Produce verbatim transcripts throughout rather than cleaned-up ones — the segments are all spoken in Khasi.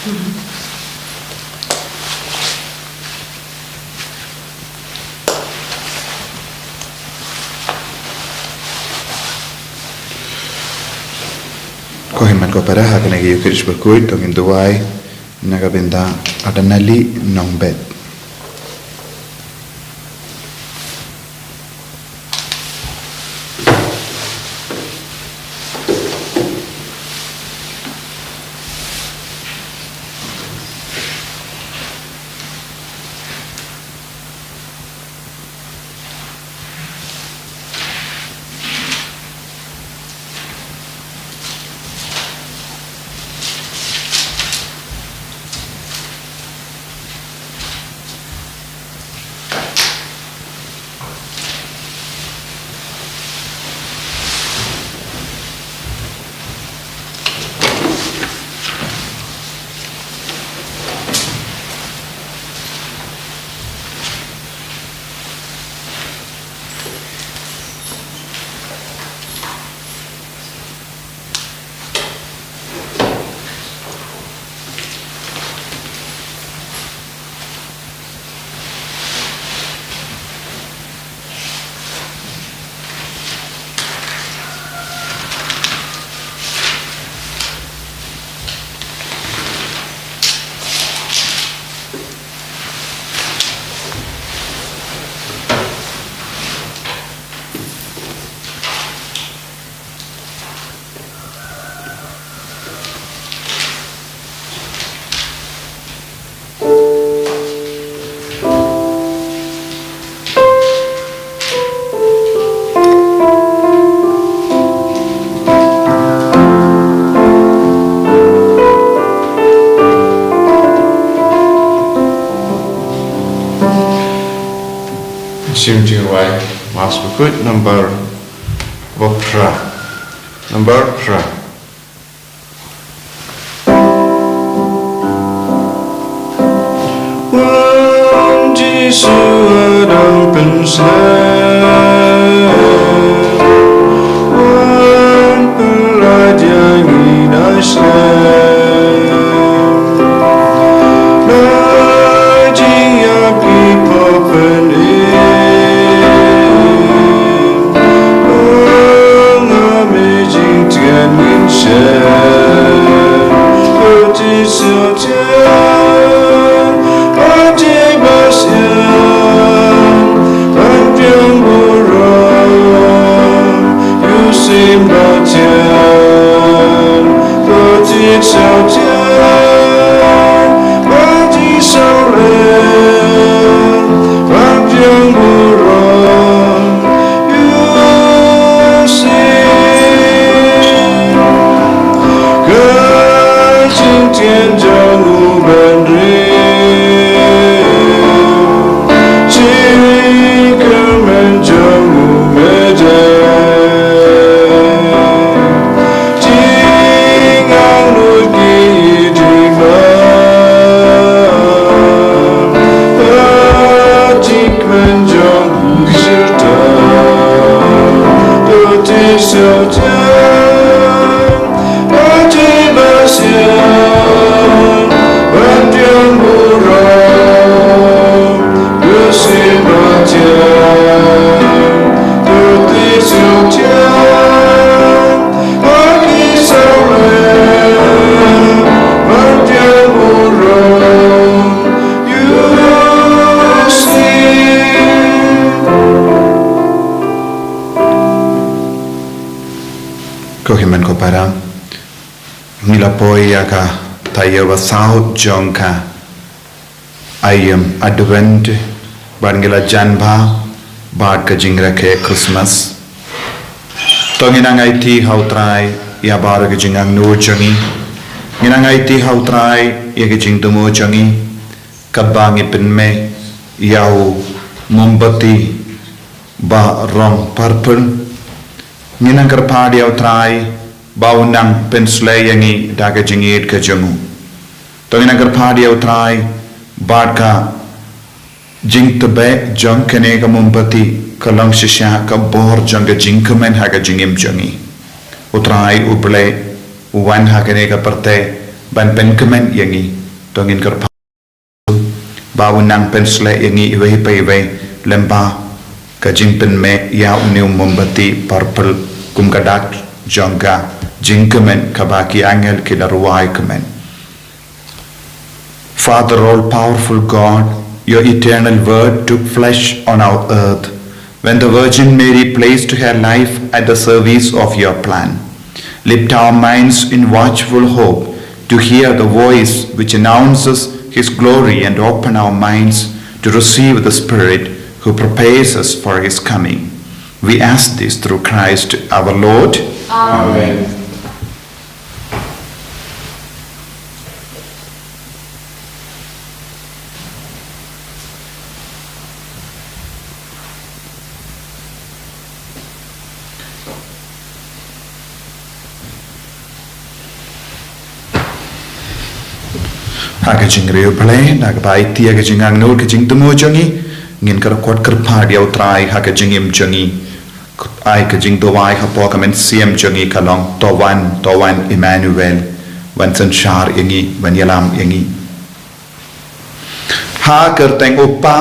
Ko hynmen ko para, ha kane ka Ïukharist bakhuid to ngin duwai na ka bynta Adanali Nongbet. Shim jingduwai, Mass bakhuid number phra. Number phra. Wan Jisu u dang pynsngew, wan pynlait ïa ngi da snem. Na jingïap ki pop pynim, ngam i jingtngen ngin shem. Pyrthei sha Tian, pyrthei ba sian, ban pdiang burom, ïoh sim ba tian, pyrthei sha Tian, pyrthei sha Lem, ban pdiang burom, ïoh sim. Ka jingtngen jong u ban rim, jingkyrmen jong u Medi. Jingangnud ki dei ba, jingkmen jong u Satan. Pyrthei sha Tian, pyrthei ba sian, ban pdiang burom, ïoh sim ba tian. Pyrthei sha Tian, pyrthei sha Lem, ban pdiang burom, ïoh sim. Ko hynmen ko para, ngi la poi ïa ka taïew ba saw jong ka aïom Advent, bad ngi la jan bha bad ka jingrakhe Christmas. To ngin nang aiti ha u Trai ïa baroh ki jingangnud jong ngi. Ngin nang aiti ha u Trai ïa ki jingthmu jong ngi, katba ngi pynmih ïa u mombati ba rong purple. Ngin nang kyrpad ïa u Trai ba un nang pynsleh ïa ngi da ka jingïeit ka jong u. To ngin nang kyrpad ïa u Trai bad ka jingtbeh jong kane ka mombati ka long shisha ka bor jong ka jingkmen ha ka jingim jong ngi. U Trai U Blei u wan ha kane ka pyrthei ban pynkmen ïa ngi. To ngin kyrpad ba un nang pynsleh ïa ngi iwei pa iwei lyngba ka jingpynmih ïa une u mombati purple kum ka dak jong ka jingkmen kaba ki angel ki la rwai kmen. Father, all powerful God, your eternal word took flesh on our earth when the Virgin Mary placed her life at the service of your plan. Lift our minds in watchful hope to hear the voice which announces his glory and open our minds to receive the Spirit who prepares us for his coming. We ask this through Christ our Lord. Amen. Ha ka jingriewblei, na kaba aiti ïa ka jingangnud ka jingthmu jong ngi, ngin kyrkhu kyrpad ïa U Trai ha ka jingim jong ngi. Ai ka jingduwai hapoh ka mynsiem jong ngi ka long, to wan, to wan Emmanuel, wan synshar ïa ngi, wan ïalam ïa ngi. Ha ka kyrteng U Kpa,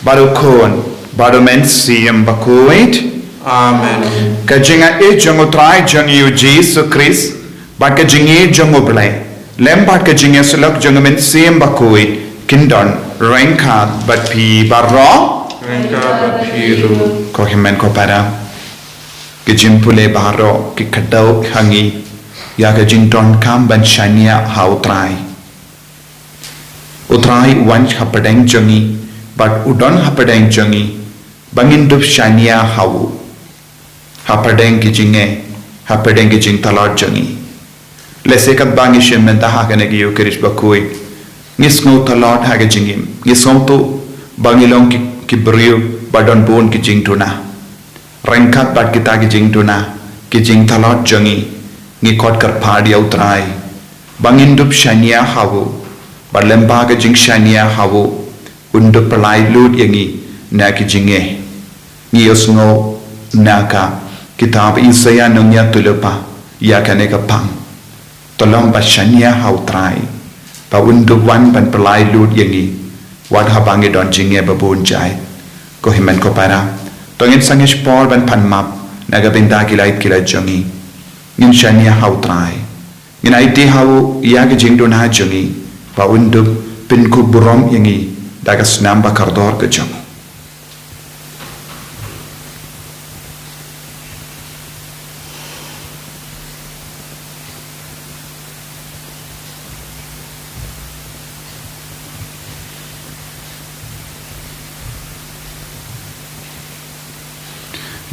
bad U Khun, bad U Mynsiem Bakhuid. Amen. Ka jingaiei jong U Trai jong ngi U Jisu Khrist, bad ka jingïeit jong U Blei, lem bad ka jingïasyllok jong U Mynsiem Bakhuid, kin don ryngkat bad phi baroh. Ryngkat bad phi ruh. Ko hynmen ko para, ki jingpule baroh ki kdew ha ngi ïa ka jingdonkam ban shaniah ha U Trai. U Trai u wan hapdeng jong ngi, bad u don hapdeng jong ngi, ba ngin dup shaniah ha u. Hapdeng ki jingeh, hapdeng ki jingtlot jong ngi. Lehse katba ngi shim mynta ha kane ka Ïukharist Bakhuid, ngi sngew tlot ha ka jingim, ngi sngewthuh ba ngi long ki, ki briew ba don bun ki jingduna. Ryngkat bad kita ki jingduna, ki jingtlot jong ngi, ngi khot kyrpad ïa U Trai ba ngin dup shaniah ha u, bad lem bad ka jingshaniah ha u, un dup pynlait lut ïa ngi na ki jingeh. Ngi ïohsngew na ka kitab Isaïah nongïathuhlypa ïa kane ka phang. To long ba shaniah ha U Trai, ba un dup wan ban pynlait lut ïa ngi wat haba ngi don jingeh ba bun jait. Ko hynmen ko para, to ngin sangeh shipor ban pan map na ka bynta ki lait ki lait jong ngi. Ngin shaniah ha U Trai. Ngin aiti ha u ïa ka jingduna jong ngi, ba un dup pynkupburom ïa ngi da ka snam ba kordor ka jong u.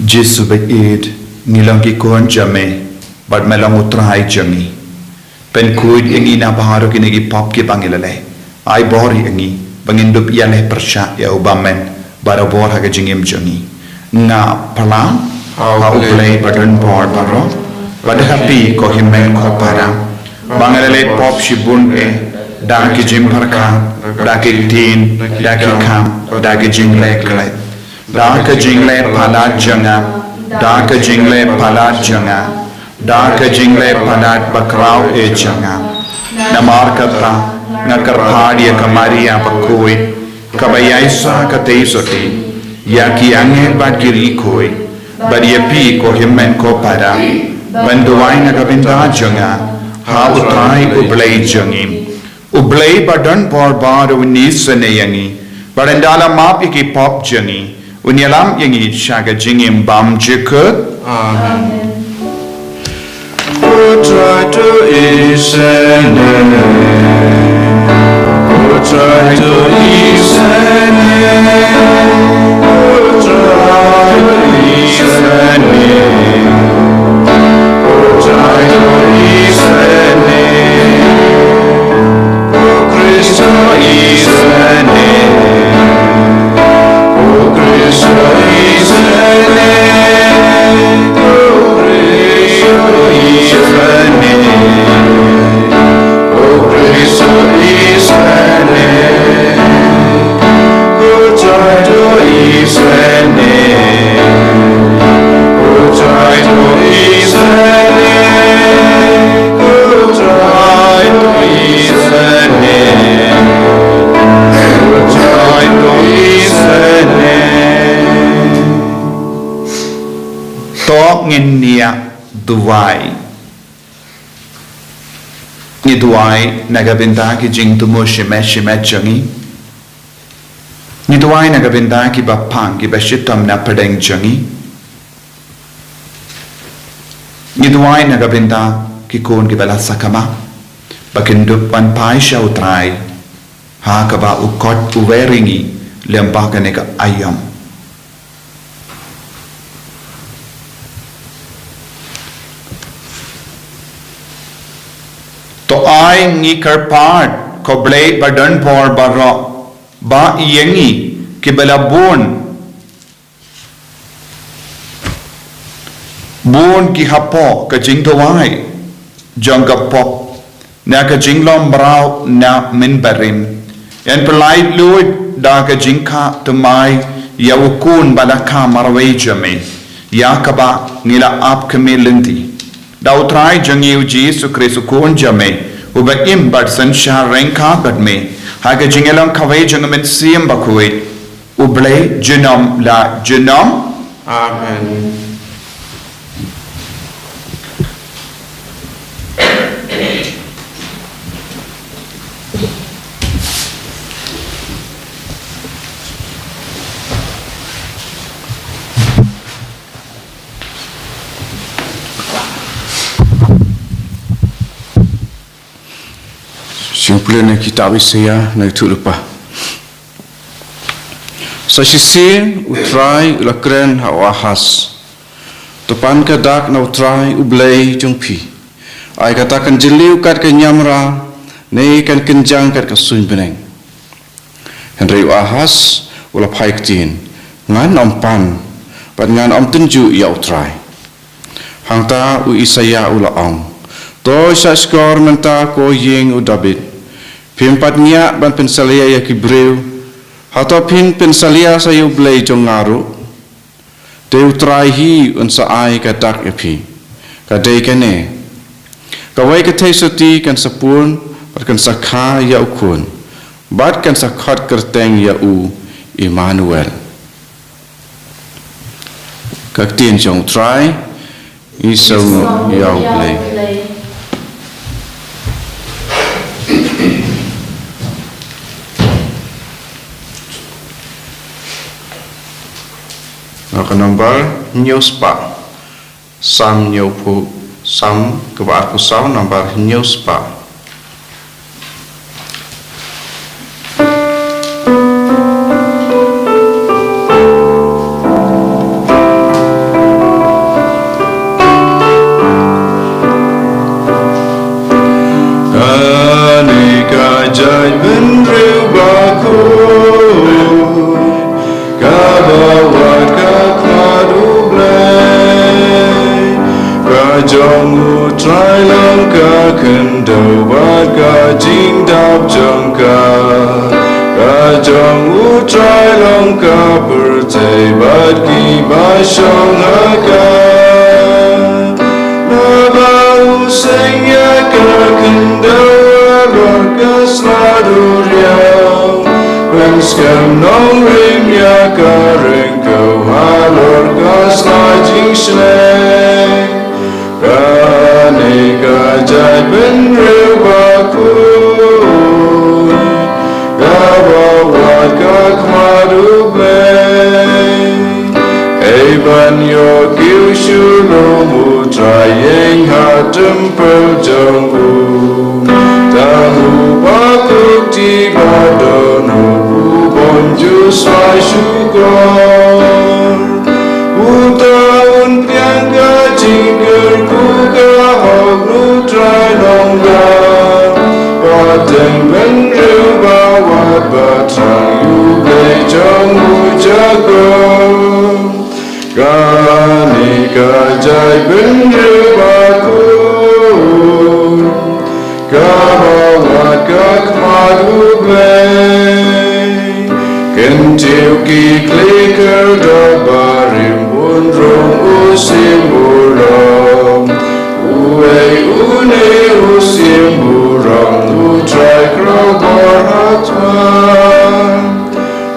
Jisu baieit, ngi long ki khun jong me, bad me long U Trai jong ngi. Pynkhuid ïa ngi na baroh kine ki pop kiba ngi la leh. Ai bor ïa ngi ba ngin dup ïaleh pyrshah ïa u bymman barabor ha ka jingim jong ngi. Nga phla ha U Blei ba don bor baroh, bad ha phi ko hynmen ko para, ba nga la leh pop shibun eh, da ki jingpyrkhat, da ki ktien, da ki kam, da ki jingleh khlem. Da ka jingleh palat jong nga, da ka jingleh palat jong nga, da ka jingleh palat bakhraw eh jong nga. Namar kata, nga kyrpad ïa ka Maria bakhuid, kaba ïaishah katei sotti ïa ki angel bad ki riewkhuid, bad ïa phi ko hynmen ko para, ban duwai na ka bynta jong nga ha U Trai U Blei jong ngi. U Blei ba don bor baroh un isynei ïa ngi, bad ynda la map ïa ki pop jong ngi, un ïalam ïa ngi sha ka jingim bymjukut. Amen. U Trai to isynei. U Trai to isynei. U Trai to isynei. U Trai to isynei. U Khrist to isynei. U Khrist to isynei. U Khrist to isynei. U Khrist to ngin ïa duwai. Ngi duwai na ka bynta ki jingthmu shimet shimet jong ngi. Ngi duwai na ka bynta kiba pang, kiba shitom na pdeng jong ngi. Ngi duwai na ka bynta ki khun kiba la sakma, ba kin dup ban phai sha U Trai ha kaba u kot u wer ïa ngi lem bad kane ka aïom. To ai ngi kyrpad, ko Blei ba don bor baroh, ba ïa ngi kiba la bun bun ki hapoh ka jingduwai jong ka pop, na ka jinglong mraw na mynbarim, yn pynlait luid da ka jingkha thymmai ïa u khun ba la kha marwei jong me, ïa kaba ngi la ap khmih lynti. Da U Trai jong ngi U Jisu Khrist U Khun jong me, uba im bad synshar ryngkat bad me ha ka jingïalang kawei jong U Mynsiem Bakhuid, U Blei junom la junom. Amen. Sngewbha na kitab Isaïah na ki lypa. Sa shisien U Trai u la kren ha u Ahas: To pan ka dak na U Trai U Blei jong phi. Ai kata kan jylliew kat ka niamra, ne kan kynjang kat ka suiñ bneng. Hynrei u Ahas u la phai ktien: Ngan ym pan, bad ngan ym tynjuh ïa U Trai. Hangta u Isaïah u la ong: To shahshkor mynta, ko ïing u Dabid. Phim pat ngiah ban pynsalia ïa ki briew. Hato phin pynsalia sa ïa U Blei jong nga ruh? Te U Trai hi un sa ai ka dak ïa phi. Ka dei kane: kawei ka theisotti kan sa pun, bad kan sa kha ïa u khun, bad kan sa khot kyrteng ïa u Immanuel. Ka ktien jong U Trai. Ngi sngew ïa U Blei. Na ka nambar hynñiew spah. Salm hynñiewphew, Salm kaba arphew saw, nambar hynñiew spah. Kane ka jaitbynriew bakhuid, kaba wad ka khmat U Blei. Ka jong U Trai long ka khyndew bad ka jingdap jong ka. Ka jong U Trai long ka pyrthei bad kiba shong ha ka. Naba u seng ïa ka khyndew halor ka sla duriaw, pynskhem nongrim ïa ka ryngkew halor ka sla jingshlei. Kane ka jaitbynriew bakhuid, kaba wad ka khmat U Blei. Ei ban ïoh kiew shu lum U Trai ïeng ha templ jong u. Tang u bakhuid ba dohnud u bym ju swai shukor. Uta un pdiang ka jingkyrkhu ka hok na U Trai Nongdar. Pateng bynriew ba wad ba thrang ïa U Blei jong u Jakob. Kane ka jaitbynriew bakhuid, kaba wad ka khmat U Blei. Kyntiew ki khlieh khyrdop barim bun rung u siem burom. Uei une u siem burom? U Trai Khraw Bor ha tman.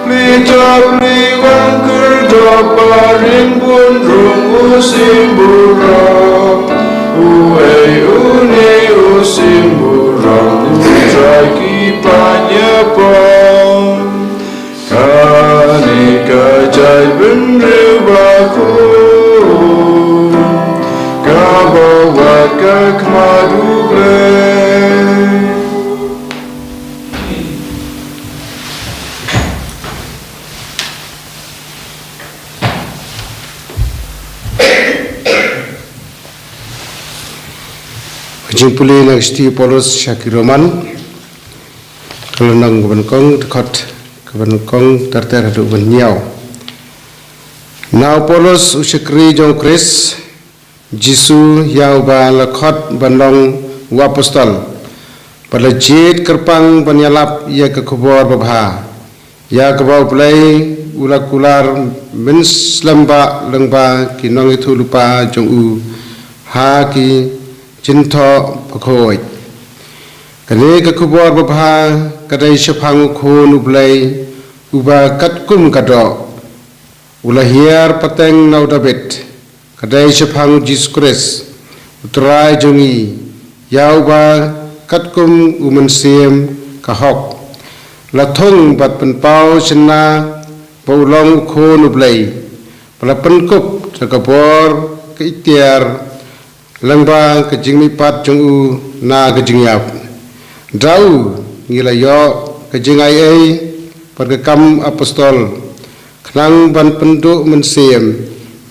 Pli top pli wan khyrdop barim bun rung u siem burom. Panya pon kane ka jaitbynriew bakhuid kaba wad ka khmat U Blei. Jingpule na ka shithi u Paulus sha ki Roman, ka lynnong kaba nyngkong, dkhot kaba nyngkong ter ter haduh kaba hynñiew. Na u Paulus u shakri jong u Khrist Jisu, ïa uba la khot ban long u apostol, bad la jied kyrpang ban ïalap ïa ka khubor babha ïa kaba U Blei u la kular mynslem bha lyngba ki nongïathuhlypa jong u ha ki jingthoh bakhuid. Kane ka khubor babha ka dei shaphang U Khun U Blei, uba katkum ka doh u la hiar pateng na u Dabid. Ka dei shaphang U Jisu Khrist, U Trai jong ngi, ïa uba katkum u Mynsiem ka hok la thung bad pynpaw shynna ba u long U Khun U Blei, ba la pynkup da ka bor ka iktiar lyngba ka jingmihpat jong u na ka jingïap. Da u ngi la ïoh ka jingaiei bad ka kam apostol, khnang ban pynduh mynsiem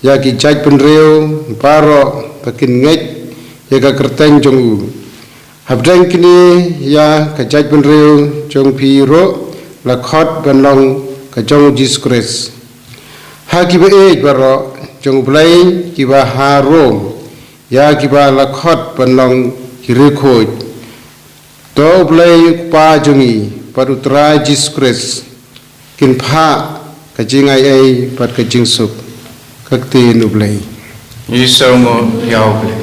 ïa ki jaitbynriew baroh ba kin ngeit ïa ka kyrteng jong u. Hapdeng kine ïa ka jaitbynriew jong phi ruh la khot ban long ka jong U Jisu Khrist. Ha kiba ïeit baroh jong U Blei kiba ha Rom, ïa kiba la khot ban long ki riewkhuid. To U Blei U Kpa jong ngi bad U Trai Jisu Khrist kin phah ka jingaiei bad ka jingsuk. Ka ktien U Blei. Ngi sngewnguh ïa U Blei.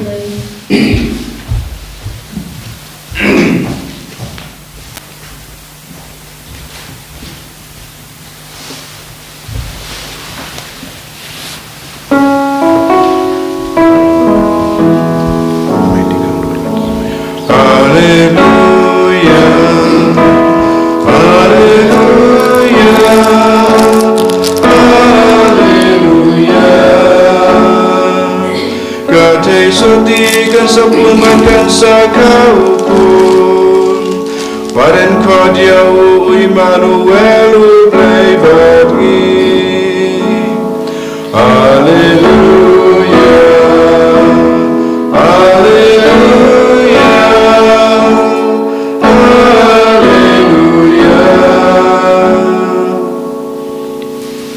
Alleluia, alleluia, alleluia. Ka thei sotti kan sa pun bad kan sa kha U Khun. Bad yn khot ïa u Immanuel, U Blei bad ngi. Alleluia, alleluia, alleluia.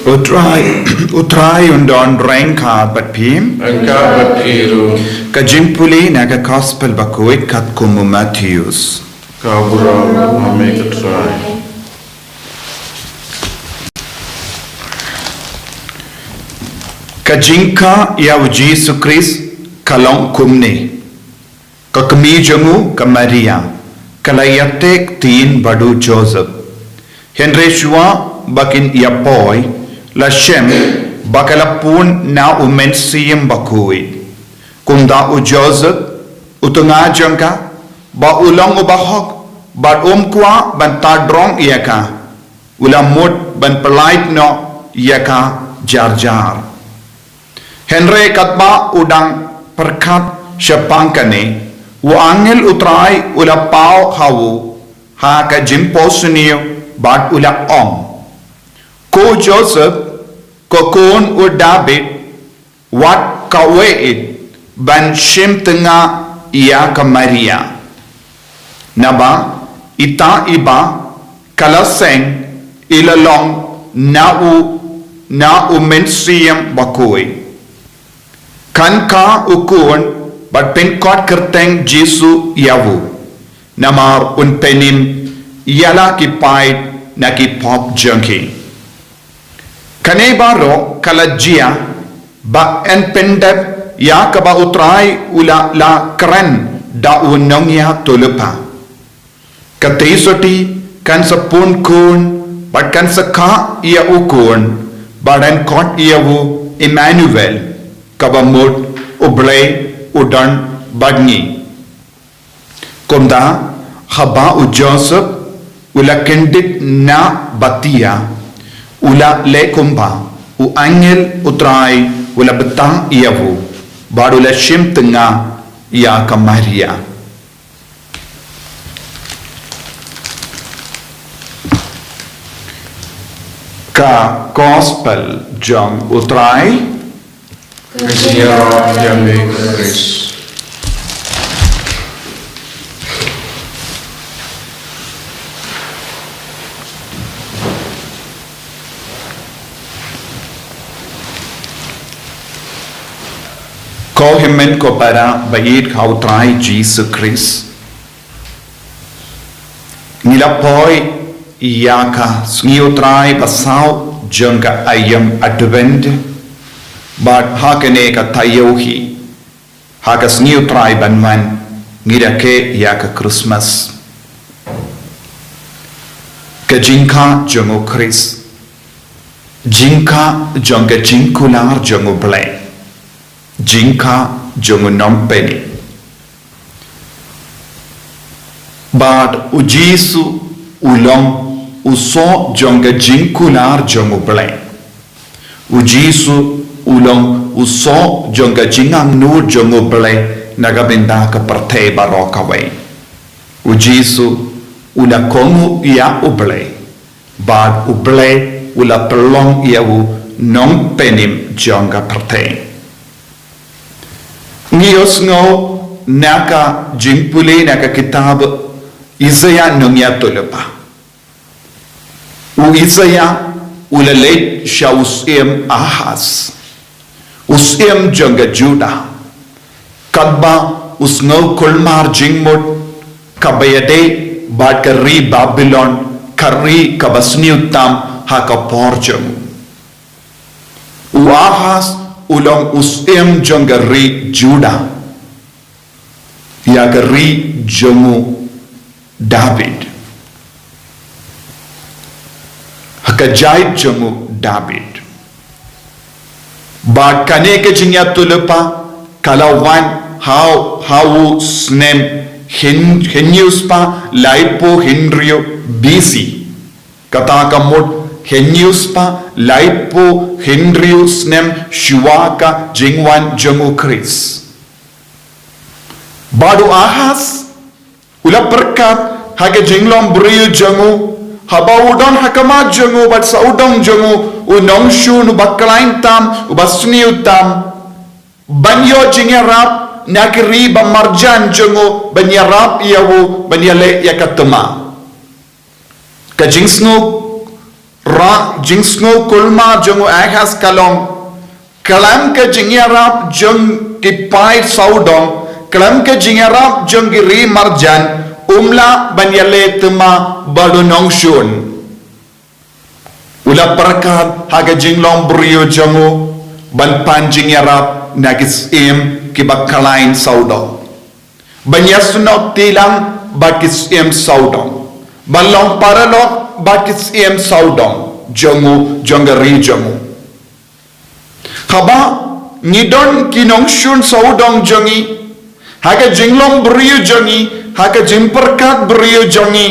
U Trai, U Trai un don ryngkat bad phi. Ryngkat bad phi ruh. Ka jingpule na ka Gospel bakhuid katkum u Mathaios. Ka burom ha me ko Trai. Ka jingkha ïa U Jisu Khrist ka long kumne. Ka kmie jong u ka Maria ka la ïatek ktien bad u Joseph. Hynrei shuwa ba kin ïa poi, la shem ba ka la pun na u Mynsiem Bakhuid. Kumta u Joseph, u tnga jong ka, ba u long u bahok bad um kwah ban tadrong ïa ka, u la mut ban pyllait noh ïa ka jar jar. Hynrei katba u dang pyrkhat shaphang kane, u angel U Trai u la paw ha u ha ka jingphohsniew bad u la ong, Ko Joseph, ko khun u Dabid, wat kawei ït ban shim tnga ïa ka Maria. Naba ita iba ka la seng i la long na u, na u Mynsiem Bakhuid. Kan kha u khun bad pynkot kyrteng Jisu ïa u. Namar un pynim ïa la ki paid na ki pop jong ki. Kane baroh ka la jia ba yn pyndep ïa kaba U Trai u la la kren da u nongïathuhlypa. Ka thei sotti kan sa pun khun bad kan sa kha ïa u khun bad yn khot ïa u Immanuel, kaba mut U Blei u don bad ngi. Kumta haba u Joseph U la kyndit na batia, u la leh kumba u angel U Trai u la bthah ïa u, bad u la shim tnga ïa ka Maria. Ka Gospel jong U Trai. Ka jingïaroh ïa me, Khrist. Ko hynmen ko para ba ïeit ha U Trai Jisu Khrist. Ngi la poi ïa ka sngi U Trai ba saw jong ka aïom Advent, bad ha kane ka taïew hi, ha ka sngi U Trai ban wan, ngi rakhe ïa ka Christmas. Ka jingkha jong U Khrist, jingkha jong ka jingkular jong U Blei, jingkha jong U Nongpynim. Bad U Jisu u long u soh jong ka jingkular jong U Blei. U Jisu u long u soh jong ka jingangnud jong U Blei na ka bynta ka pyrthei baroh kawei. U Jisu u la kohnguh ïa U Blei, bad U Blei u la pynlong ïa u Nongpynim jong ka pyrthei. Ngi ïohsngew na ka jingpule na ka kitab Isaiah nongïathuhlypa. U Isaiah u la leit sha u syiem Ahaz, u syiem jong ka Judah, katba u sngew kulmar jingmut kaba ïadei bad ka ri Babilon, ka ri kaba sniew tam ha ka por jong u. U Ahaz u long u syiem jong ka ri Judah, ïa ka ri jong u David, ha ka jaid jong u David. Bad kane ka jingïathuhlypa ka la wan ha, ha u snem hyn-, hynñiew spah laiphew hynriew B C. Kata ka mut hynñiew spah laiphew hynriew snem shuwa ka jingwan jong U Khrist. Bad u Ahaz u la pyrkhat ha ka jinglong briew jong u, haba u don ha khmat jong u bad sawdong jong u u nongshun uba khlaiñ tam, uba sniew tam, ban ïoh jingïarap na ki ri ba marjan jong u, ban ïarap ïa u, ban ïaleh ïa ka thma. Ka jingsngew ra-, jingsngew kulmar jong u Ahaz ka long, khlem ka jingïarap jong ki paid sawdong, khlem ka jingïarap jong ki ri marjan, um lah ban ïaleh thma bad u nongshun. U la pyrkhat ha ka jinglong briew jong u ban pan jingïarap na ki syiem kiba khlaiñ sawdong, ban ïasnoh tilang bad ki syiem sawdong, ban long paralok bad ki syiem sawdong jong u, jong ka ri jong u. Haba ngi don ki nongshun sawdong jong ngi ha ka jinglong briew jong ngi, ha ka jingpyrkhat briew jong ngi,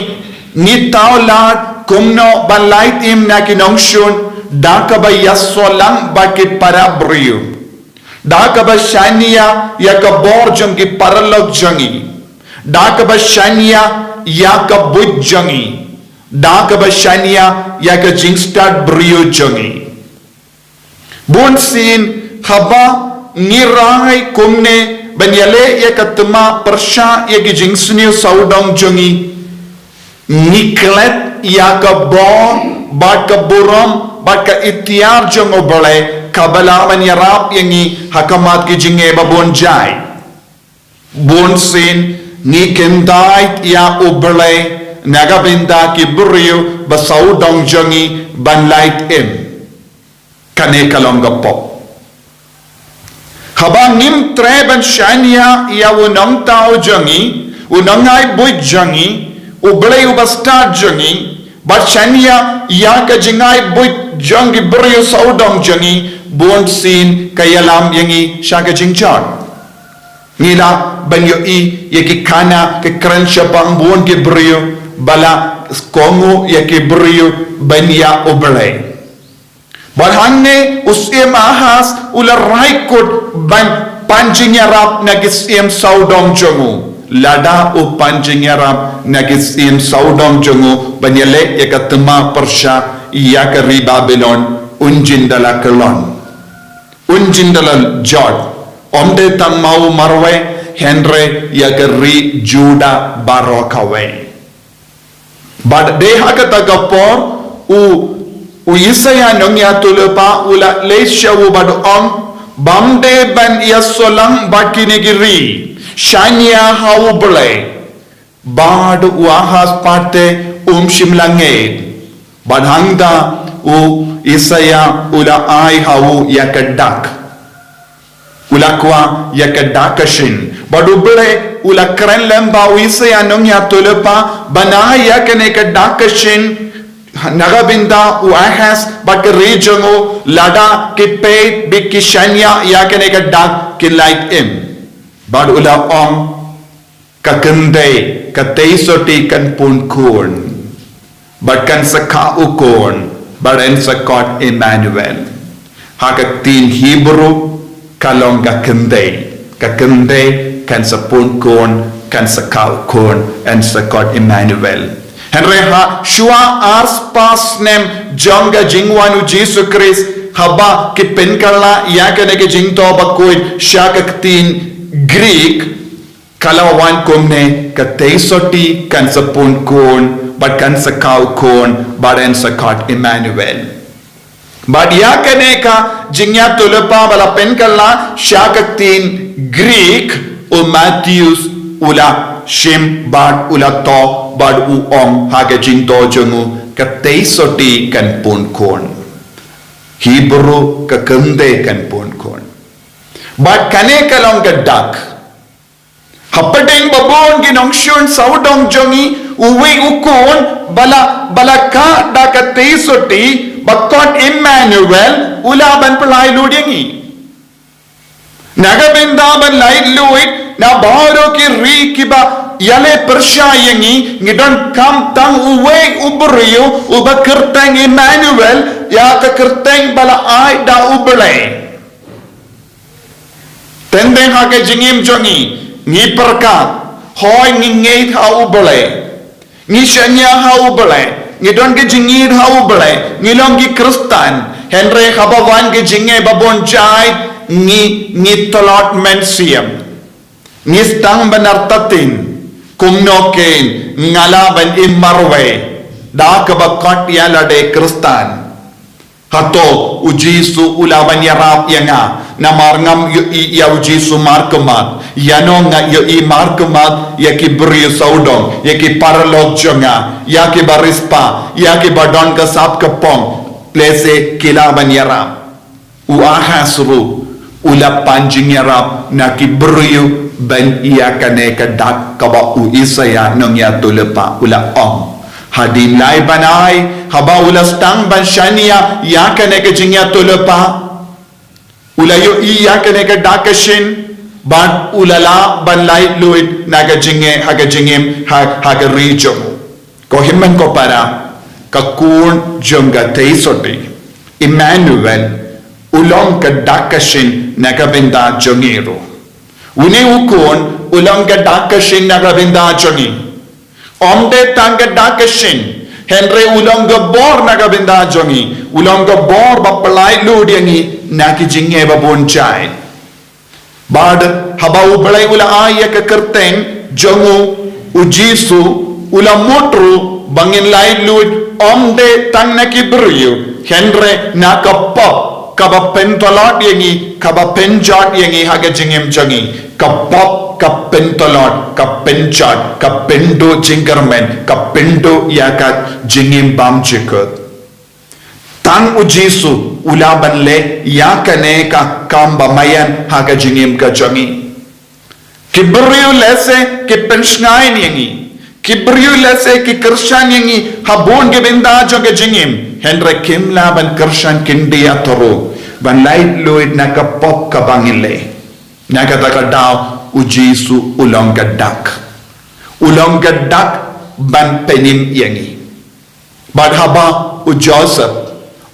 ngi thaw lad kumno ban lait im na ki nongshun da kaba ïasoh lang bad ki para briew, da kaba shaniah ïa ka bor jong ki paralok jong ngi, da kaba shaniah ïa ka buit jong ngi, da kaba shaniah ïa ka jingstad briew jong ngi. Bunsien haba ngi rai kumne ban ïaleh ïa ka thma pyrshah ïa ki jingsniew sawdong jong ngi, ngi klet ïa ka bor bad ka burom bad ka iktiar jong U Blei kaba lah ban ïarap ïa ngi ha khmat ki jingeh ba bun jait. Bunsien ngi kyntait ïa U Blei na ka bynta ki briew ba sawdong jong ngi ban lait im. Kane ka long ka pop. Haba ngim treh ban shaniah ïa u nongthaw jong ngi, u nongai buit jong ngi, U Blei uba stad jong ngi, bad shaniah ïa ka jingai buit jong ki briew sawdong jong ngi, bunsien ka ïalam ïa ngi sha ka jingjot. Ngi lah ban ïohi ïa ki khana ki kren shaphang bun ki briew ba la kohnguh ïa ki briew ban ïa U Blei. Bad hangne u Syiem Ahas u la rai kut ban pan jingïarap na ki syiem sawdong jong u. Lada u pan jingïarap na ki syiem sawdong jong u ban ïaleh ïa ka thma pyrshah ïa ka ri Babilon, un jin da la kyllon, un jin da la jot, ym dei tang ma u marwei, hynrei ïa ka ri Juda baroh kawei. Bad dei ha kata ka por u, u Isaïah nongïathuhlypa u la leit sha u bad u ong, bym dei ban ïasolang bad kine ki ri, shaniah ha U Blei. Bad u Ahas pat te um shym la ngeit. Bad hangta u Isaïah u la ai ha u ïa ka dak. U la kwah ïa ka dak ka shin. Bad U Blei u la kren lem bad u Isaïah nongïathuhlypa ban ai ïa kane ka dak ka shin na ka bynta u Ahas bad ka ri jong u, lada ki peit bad ki shaniah ïa kane ka dak kin lait im. Bad u la ong, ka kynthei, ka tei sotti kan pun khun, bad kan sa kha u khun, bad yn sa khot Immanuel. Ha ka ktien Hebrew ka long ka kynthei. Ka kynthei kan sa pun khun, kan sa kha u khun, yn sa khot Immanuel. Hynrei ha shuwa ar spah snem jong ka jingwan u Jisu Khrist, haba ki pynkylla ïa kane ka jingthoh bakhuid sha ka ktien Greek, ka la wan kumne, ka tei sotti kan sa pun khun, bad kan sa kha u khun, bad yn sa khot Immanuel. Bad ïa kane ka jingïathuhlypa ba la pynkylla sha ka ktien Greek, u Mathaios u la shim bad u la thoh bad u ong ha ka jingthoh jong u, ka tei sotti kan pun khun. Hebrew, ka kynthei kan pun khun. Bad kane ka long ka dak. Hapdeng ba bun ki nongshun sawdong jong ngi, uwei u khun ba la, ba la kha da ka tei sotti, ba khot Immanuel, u lah ban pynlait lut ïa ngi. Na ka bynta ban lait luid na baroh ki ri kiba ïaleh pyrshah ïa ngi, ngi donkam tang uwei u briew uba kyrteng Immanuel, ïa ka kyrteng ba la ai da U Blei. Teng teng ha ka jingim jong ngi, ngi pyrkhat, hooid ngi ngeit ha U Blei. Ngi shaniah ha U Blei, ngi don ka jingngeit ha U Blei, ngi long ki Khristan. Hynrei haba wan ka jingeh ba bun jait, ngi, ngi tlot mynsiem. Ngi sdang ban artatien, kumno kein nga lah ban im marwei da kaba khot ïa lade Khristan. Hato u Jisu u lah ban ïarap ïa nga namar ngam ïohi ïa u Jisu markhmat? Ïano nga ïohi markhmat ïa ki briew sawdong, ïa ki paralok jong nga, ïa kiba riewspah, ïa kiba don ka sap ka pong, lehse ki lah ban ïarap. U Ahas ruh u la pan jingïarap na ki briew ban ïa kane ka dak kaba u Isaïah nongïathuhlypa u la ong. Hadien lai ban ai, haba u la sdang ban shaniah ïa kane ka jingïathuhlypa, u la ïohi ïa kane ka dak ka shin, bad u la lah ban lait luid na ka jingeh ha ka jingim ha, ha ka ri jong u. Ko hynmen ko para, ka khun jong ka tei sotti, Immanuel, u long ka dak ka shin na ka bynta jong ngi ruh. Une u khun u long ka dak ka shin na ka bynta jong ngi. Ym dei tang ka dak ka shin, hynrei u long ka bor na ka bynta jong ngi. U long ka bor ba pynlait lut ïa ngi na ki jingeh ba bun jait. Bad haba U Blei u la ai ïa ka kyrteng jong u, u Jisu, u la mut ruh ba ngin lait luid ym dei tang na ki briew, hynrei na ka pop kaba pyntlot ïa ngi, kaba pynjot ïa ngi ha ka jingim jong ngi. Ka pop ka pyntlot, ka pynjot, ka pynduh jingkyrmen, ka pynduh ïa ka jingim bymjukut. Tang u Jisu u lah ban leh ïa kane ka kam ba maïan ha ka jingim ka jong ngi. Ki briew lehse ki pynshngaiñ ïa ngi. Ki briew lehse ki kyrshan ïa ngi ha bun ki bynta jong ka jingim. Hynrei kim lah ban kyrshan khyndiat ruh ban lait luid na ka pop kaba ngi leh. Na kata ka daw u Jisu u long ka dak. U long ka dak ban pynim ïa ngi. Bad haba u Joseph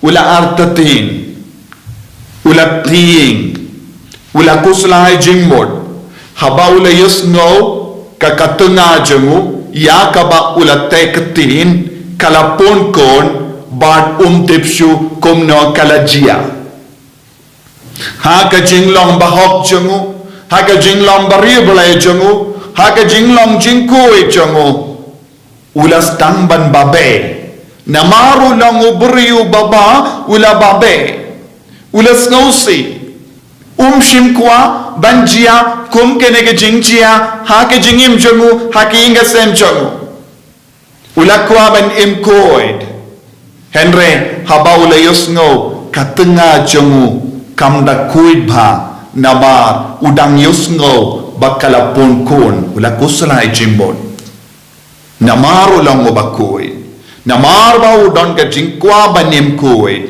u la artatien, u la tieng, u la khuslai jingmut, haba u la ïohsngew ka ka tnga jong u ïa kaba u la teh ktien, ka la pun khun, bad um tip shuh kumno ka la jia. Ha ka jinglong bahok jong u, ha ka jinglong bariewblei jong u, ha ka jinglong jingkhuid jong u, u la sdang ban babe. Namar u long u briew baba, u la babe. U la sngewsih. Um shym kwah ban jia kum kane ka jingjia ha ka jingim jong u, ha ka ïing ka sem jong u. U la kwah ban im khuid. Hynrei haba u la ïohsngew ka tnga jong u kam da khuid bha, namar u dang ïohsngew ba ka la pun khun, u la khuslai jingmut. Namar u long uba khuid, namar ba u don ka jingkwah ban im khuid,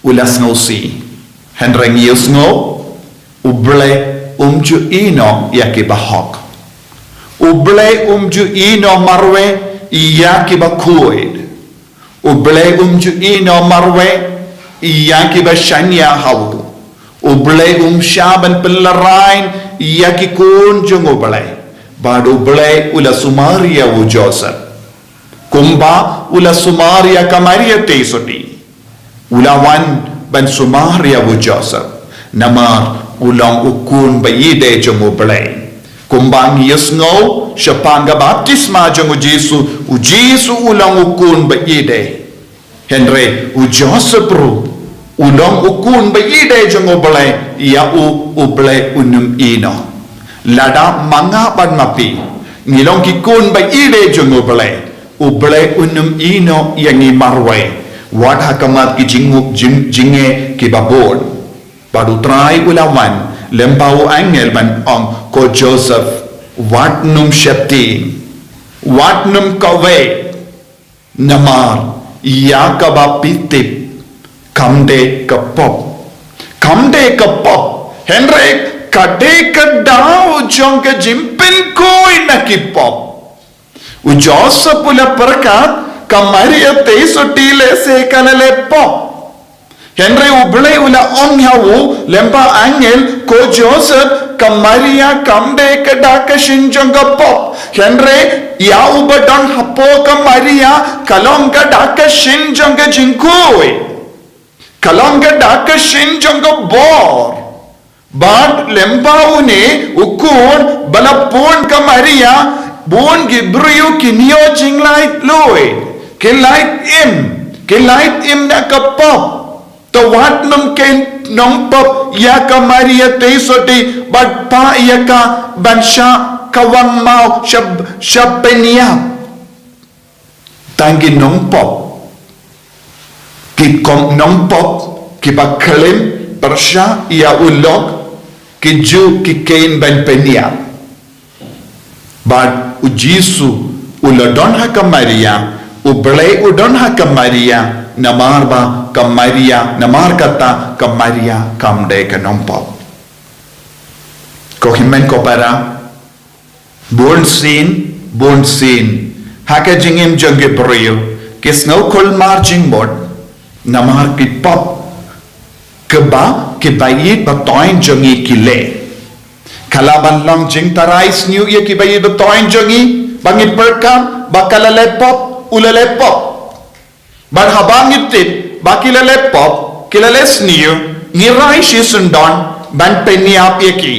u la sngewsih. Hynrei ngi ïohsngew, U Blei um ju ïehnoh ïa ki bahok. U Blei um ju ïehnoh marwei ïa ki bakhuid. U Blei um ju ïehnoh marwei ïa ki ba shaniah ha u. U Blei um shah ban pynlehrain ïa ki khun jong U Blei. Bad U Blei u la sumar ïa u Joseph. Kumba u la sumar ïa ka Maria te sotti, u la wan ban sumar ïa u Joseph. Namar u long u khun ba ïeidei jong U Blei. Kumba ngi ïohsngew shaphang ka baptisma jong u Jisu, u Jisu u long u khun ba ïeidei. Hynrei u Joseph ruh u long u khun ba ïeidei jong U Blei, ïa u U Blei un ym ïehnoh. Lada ma nga bad ma phi ngi long ki khun ba ïeidei jong U Blei, U Blei un ym ïehnoh ïa ngi marwei, wat ha khmat ki jing, jing, jingeh ki babun. Bad U Trai u la wan lyngba u angel ban ong, ko Joseph, wat nym sheptieng, wat nym kawei. Namar ïa kaba phi tip kam dei ka pop. Kam dei ka pop. Hynrei ka dei ka daw jong ka jingpynkhuid na ki pop. U Joseph u la pyrkhat ka Maria te sotti lehse ka la leh pop. Hynrei U Blei u la ong ha u lyngba angel, ko Joseph, ka Maria kam dei ka dak ka shin jong ka pop. Hynrei ïa uba don hapoh ka Maria ka long ka dak ka shin jong ka jingkhuid. Ka long ka dak ka shin jong ka bor. Bad lyngba une u khun ba la pun ka Maria, bun ki briew kin ïoh jinglait luid, kin lait im, kin lait im na ka pop. To wat nym kheiñ nongpop ïa ka Maria te sotti bad pah ïa ka ban shah kawang maw, sha, sha pynïap. Tang ki nongpop, ki kham nongpop kiba khlem pyrshah ïa u lok, ki ju ki kheiñ ban pynïap. Bad u Jisu u la don ha ka Maria, U Blei u don ha ka Maria, namar ba ka Maria, namar kata ka Maria kam dei ka nongpop. Ko hynmen ko para, bun sien, bun sien ha ka jingim jong ki briew ki sngew kulmar jingmut namar ki pop kiba, kiba ïeit ba thoiñ jong ngi ki leh. Ka lah ban long jingtharai sniew ïa kiba ïeit ba thoiñ jong ngi ba ngi pyrkhat ba ka la leh pop, u la leh pop. Bad haba ngi tip ba ki la leh pop, ki la leh sniew, ngi rai shisyndon ban pynïap ïa ki,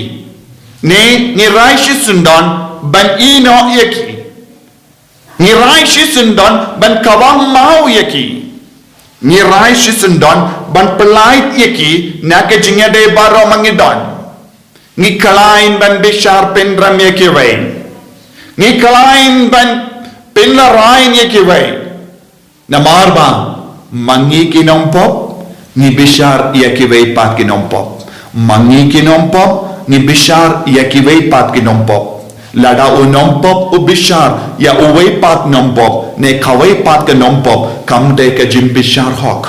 ne ngi rai shisyndon ban ïehnoh ïa ki, ngi rai shisyndon ban kawang maw ïa ki, ngi rai shisyndon ban pyllait ïa ki na ka jingïadei baroh ma ngi don. Ngi khlaiñ ban bishar pynrem ïa kiwei, ngi khlaiñ ban pynlehrain ïa kiwei. Namar ba ma ngi ki nongpop, ngi bishar ïa kiwei pat ki nongpop. Ma ngi ki nongpop, ngi bishar ïa kiwei pat ki nongpop. Lada u nongpop u bishar ïa uwei pat nongpop ne kawei pat ka nongpop, kam dei ka jingbishar hok.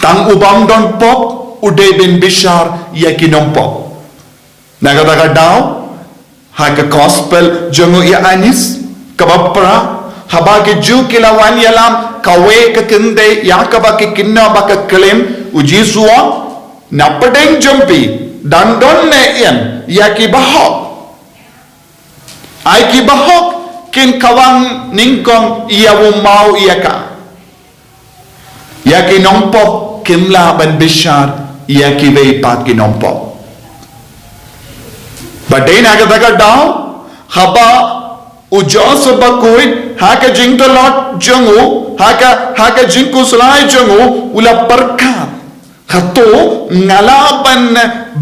Tang u bym don pop u dei ban bishar ïa ki nongpop. Na kata ka daw, ha ka gospel jong u Ïoannis kaba phra, Haba ki Jiw ki la wan ïalam kawei ka kynthei ïa kaba ki kynnoh ba ka klim, u Jisu u ong, na pdeng jong phi, dang don ne em ïa ki bahok? Ai ki bahok kin kawang nyngkong ïa u maw ïa ka. Ïa ki nongpop kim lah ban bishar ïa kiwei pat ki nongpop. Bad dei na kata ka daw, haba u Joseph Bakhuid, ha ka jingtlot jong u, ha ka, ha ka jingkhuslai jong u, u la pyrkhat, hato nga lah ban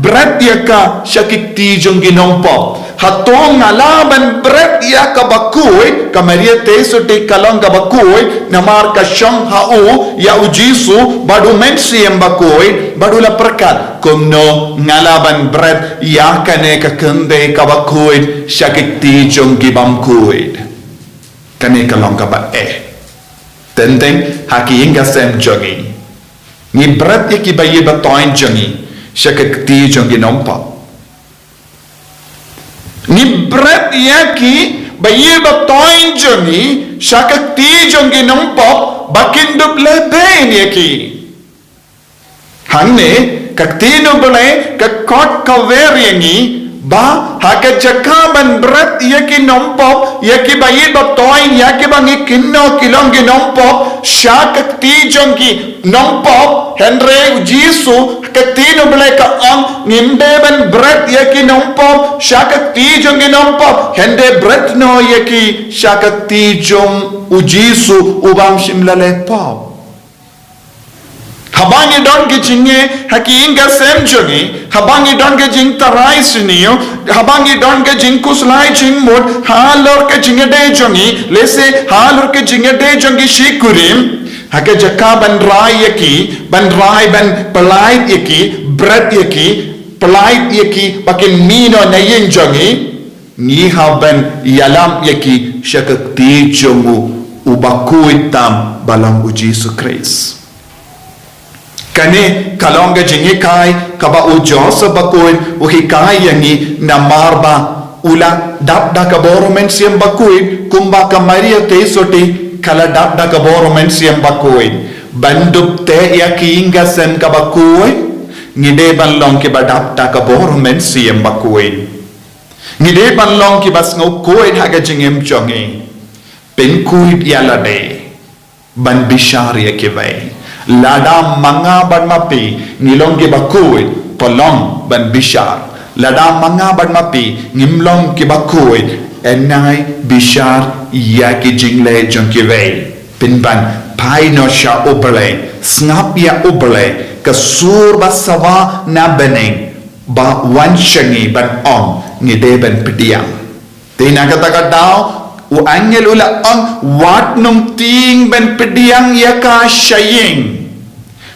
bret ïa ka sha ki kti jong ki nongpop? Hato nga lah ban bret ïa ka bakhuid, ka Maria Theisotti ka long ka bakhuid, namar ka shong ha u ïa u Jisu bad u Mynsiem Bakhuid, bad u la pyrkhat, kumno nga lah ban bret ïa kane ka kynthei ka bakhuid sha ki kti jong ki bymkhuid? Kane ka long kaba eh. Teng teng ha ki ïing ka sem jong ngi, ngi bret ïa ki ba ïeit ba thoiñ jong ngi sha ki kti jong ki nongpop. Ngi bret ïa ki ba ïeit ba thoiñ jong ngi sha ki kti jong ki nongpop ba kin dup lehbeiñ ïa ki. Hangne ka ktien U Blei ka khot ka wer ïa ngi ba ha ka jaka ban bret ïa ki nongpop, ïa ki ba ïeit ba thoiñ, ïa ki ba ngi kynnoh ki long ki nongpop sha ki kti jong ki nongpop, hynrei u Jisu, ka ktien U Blei ka ong ngim dei ban bret ïa ki nongpop sha ki kti jong ki nongpop, hynrei bret noh ïa ki sha ki kti jong u Jisu u bym shym la leh pop. Haba ngi don ka jingeh ha ki ïing ka sem jong ngi, haba ngi don ka jingtharai sniew, haba ngi don ka jingkhuslai jingmut halor ka jingïadei jong ngi, lehse halor ka jingïadei jong ki shi kurim, ha ka jaka ban rai ïa ki, ban rai ban pyllait ïa ki, bret ïa ki, pyllait ïa ki ba kin mih noh na ïing jong ngi, ngi hap ban ïalam ïa ki sha ka kti jong u, u bakhuid tam ba long u Jisu Khrist. Kane ka long ka jinghikai kaba u Joseph Bakhuid u hikai ïa ngi, namar ba u la dap da ka bor u Mynsiem Bakhuid kumba ka Maria Theisotti ka la dap da ka bor u Mynsiem Bakhuid. Ban dup teh ïa ka ïing ka sem kaba khuid, ngi dei ban long kiba dap da ka bor u Mynsiem Bakhuid. Ngi dei ban long kiba sngewkhuid ha ka jingim jong ngi. Pynkhuid ïa lade ban bishar ïa kiwei. Lada ma nga bad ma phi ngi long kiba khuid, pynlong ban bishar. Lada ma nga bad ma phi ngim long kiba khuid, pynai bishar ïa ki jingleh jong kiwei. Pynban phai noh sha U Blei, sngap ïa U Blei, ka sur ba sawa na bneng ba wan sha ngi ban ong ngi dei ban pdiang. Te na kata ka daw u angel u la ong, wat nym tieng ban pdiang ïa ka sha ïing.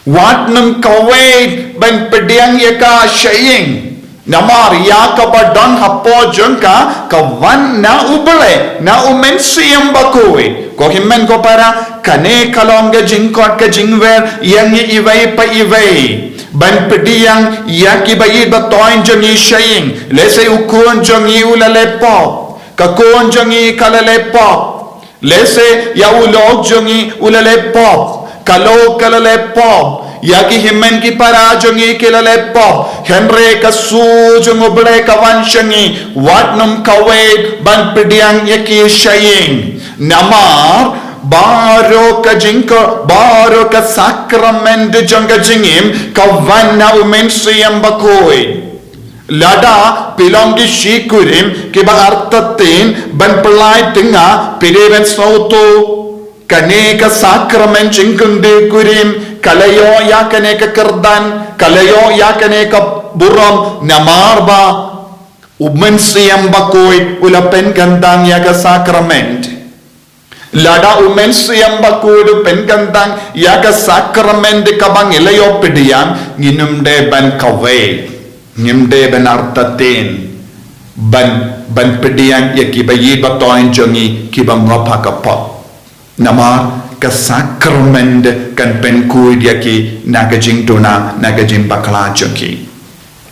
Wat nym kawei ban pdiang ïa ka sha ïing. Namar ïa kaba don hapoh jong ka ka wan na U Blei, na u Mynsiem Bakhuid. Ko hynmen ko para, kane ka long ka jingkhot ka jingwer ïa ngi iwei pa iwei. Ban pdiang ïa kiba ïeit ba thoiñ jong ngi sha ïing. Lehse u khun jong ngi u la leh pop, ka khun jong ngi ka la leh pop. Lehse ïa u lok jong ngi u la leh pop, ka lok ka la leh pop. Ïa ki hynmen ki para jong ngi ki la leh pop. Hynrei ka sur jong U Blei ka wan sha ngi, wat nym kawei ban pdiang ïa ki sha ïing. Namar baroh ka jingkhot, baroh ka sakrament jong ka jingim ka wan na u Mynsiem Bakhuid. Lada phi long ki shi kurim kiba artatien ban pyllait tnga, phi dei ban sngewthuh, kane ka sakrament jingkyndit kurim ka la ïoh ïa kane ka kyrdan, ka la ïoh ïa kane ka burom, namar ba u Mynsiem Bakhuid u la pynkyntang ïa ka sakrament. Lada u Mynsiem Bakhuid u pynkyntang ïa ka sakrament kaba ngi la ïoh pdiang, ngim dei ban kawei, ngim dei ban artatien ban, ban pdiang ïa kiba ïeit ba thoiñ jong ngi kiba ngop ha ka pop. Namar ka sakrament kan pynkhuid ïa ki na ka jingduna, na ka jingbakla jong ki.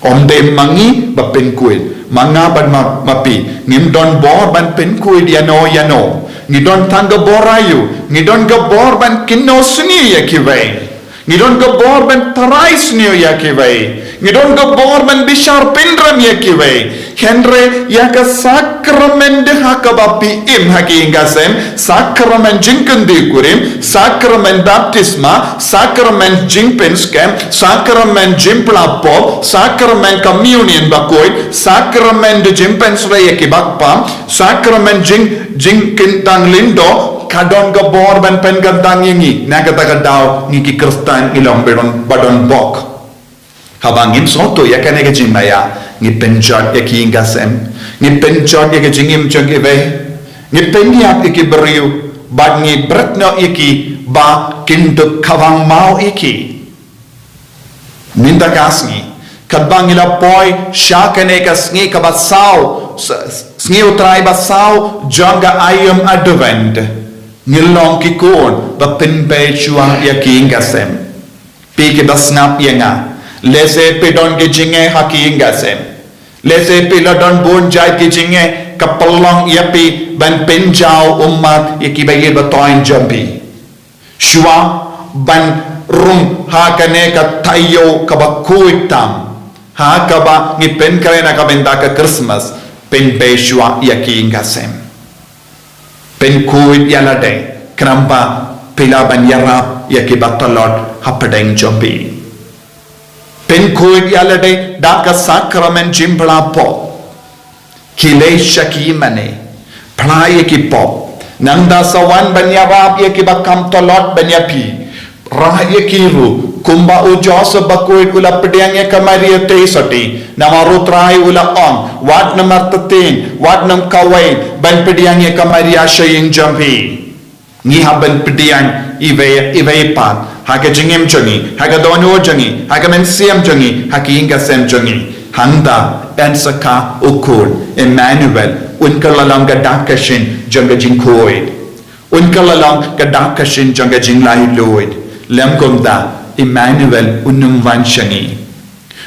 Ym dei ma ngi ba pynkhuid, ma nga bad ma, ma phi ngim don bor ban pynkhuid ïano ïano. Ngi don tang ka bor aïu, ngi don ka bor ban kynnoh sniew ïa kiwei. Ngi don ka bor ban tharai sniew ïa kiwei. Ngi don ka bor ban bishar pynrem ïa kiwei. Hynrei ïa ka sakramen de ha kaba phi im ha ki ïing ka sem, sakramen jingkyndit kurim, sakramen baptisma, sakramen jingpynskhem, sakramen jingphla pop, sakramen communion bakhuid, sakramen de jingpynshlei ïa ki bakpam, sakramen jing, jingkyntang lyngdoh, ka don ka bor ban pynkyntang ïa ngi, na kata ka daw, ngi ki Khristan, ngi long ba don, ba don bok. Haba ngim sngewthuh ïa kane ka jingmaïa, ngi pynjot ïa ki ïing ka sem, ngi pynjot ïa ka jingim jong kiwei, ngi pynïap ïa ki briew, bad ngi bret noh ïa ki, ba kin dup khawang maw ïa ki. Mynta ka sngi, katba ngi la poi sha kane ka sngi kaba saw, s-, s-, sngi U Trai ba saw, jong ka aïom Advent, ngi long ki khun ba pynbeit shuwa ïa ki ïing ka sem. Phi kiba sngap ïa nga, lehse phi don ki jingeh ha ki ïing ka sem. Lehse phi la don bun jait ki jingeh, ka pynlong ïa phi ban pynjaw ummat ïa kiba ïeit ba thoiñ jong phi. Shuwa ban rung ha kane ka taïew kaba khuid tam, ha kaba ngi pynkhreh na ka bynta ka Christmas, pynbeit shuwa ïa ki ïing ka sem. Pynkhuid ïa lade, khnang ba phi lah ban ïarap ïa kiba tlot hapdeng jong phi. Pynkhuid ïa lade da ka sakramen jingphla pop. Khie leit sha ki mane, phla ïa ki pop. Nangta sa wan ban ïarap ïa kiba kham tlot ban ïa phi. Rah ïa ki ruh, kumba u Joseph bakhuid u la pdiang ïa ka Maria Theisotti, namar U Trai u la ong, wat nym artatien, wat nym kawei, ban pdiang ïa ka Maria sha ïing jong phi. Ngi hap ban pdiang iwei, iwei pat, ha ka jingim jong ngi, ha ka dohnud jong ngi, ha ka mynsiem jong ngi, ha ki ïing ka sem jong ngi. Hangta, yn sa kha u khun, Emmanuel, un kylla long ka dak ka shin, jong ka jingkhuid. Un kylla long ka dak ka shin jong ka jinglaitluid. Lym kumta, Emmanuel un ym wan sha ngi.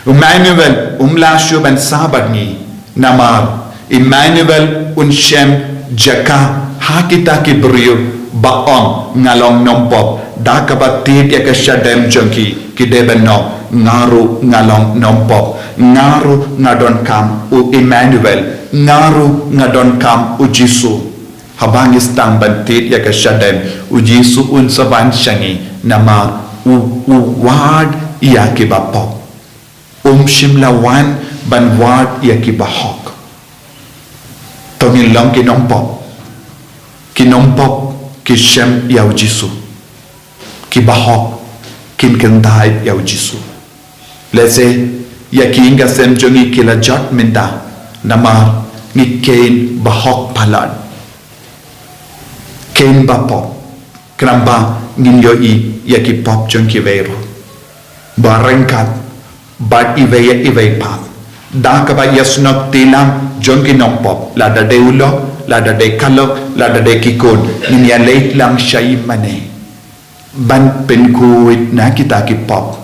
Emmanuel um lah shuh ban sah bad ngi. Namar, Emmanuel un shem jaka ha kita ki briew ba ong nga long nongpop. Da kaba tied ïa ka shadem jong ki, ki dei ban ong nga ruh nga long nongpop. Nga ruh nga donkam u Emmanuel. Nga ruh nga donkam u Jisu. Haba ngi sdang ban tied ïa ka shadem, u Jisu un sa wan sha ngi, namar u, u wad ïa kiba pop. Um shym la wan ban wad ïa kiba hok. To ngin long ki nongpop. Ki nongpop ki shem ïa u Jisu. Kiba hok kin kyntait ïa u Jisu. Lehse ïa ki ïing ka sem jong ngi ki la jot mynta, namar ngi kheiñ ba hok palat. Kheiñ ba pop, khnang ba ngin ïohi ïa ki pop jong kiwei ruh. Ba ryngkat bad iwei ïa iwei pat, da kaba ïasnoh tilang jong ki nongpop, lada dei u lok, lada dei ka lok, lada dei ki khun, ngin ïaleit lang sha i mane ban pynkhuid na kita ki pop,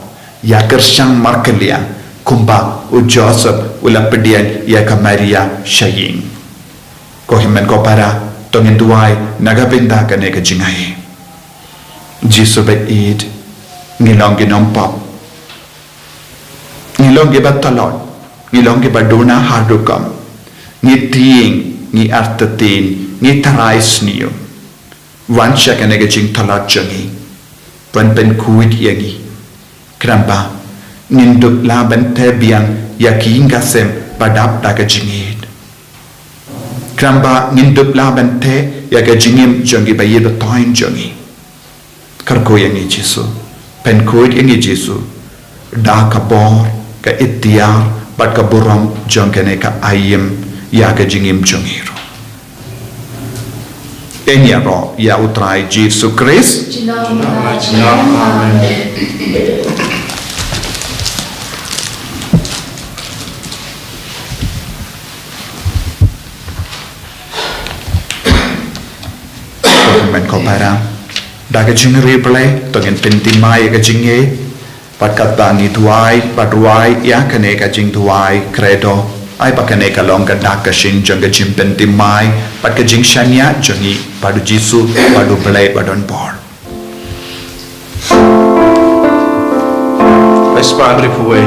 ïa kyrshan markylliang, kumba u Joseph u la pdiang ïa ka Maria sha ïing. Ko hynmen ko para, to ngin duwai na ka bynta kane ka jingai. Jisu ba ïeit, ngi long ki nongpop. Ngi long kiba tlot, ngi long kiba duna haduh kam. Ngi tieng, ngi artatien, ngi tharai sniew. Wan sha kane ka jingtlot jong ngi. Wan pynkhuid ïa ngi. Khnang ba ngin dup lah ban theh biang ïa ki ïing ka sem ba dap da ka jingïeit. Khnang ba ngin dup lah ban theh ïa ka jingim jong ki ba ïeit ba thoiñ jong ngi. Kyrkhu ïa ngi Jisu. Pynkhuid ïa ngi Jisu. Da ka bor, ka iktiar, bad ka burom jong kane ka aïom ïa ka jingim jong ngi ruh. Ngin ïaroh ïa u Trai Jisu Khrist. Amen. Ko hynmen ko para, da ka jingriewblei to ngin pynthymmai ïa ka jingïeit. Bad katba ngi duwai, bad rwai ïa kane ka jingduwai Credo, Ai ba kane ka long ka dak ka shin jong ka jingpynthymmai bad ka jingshaniah jong ngi bad u Jisu bad U Blei badonbor. Ai spah hynriewphew wei.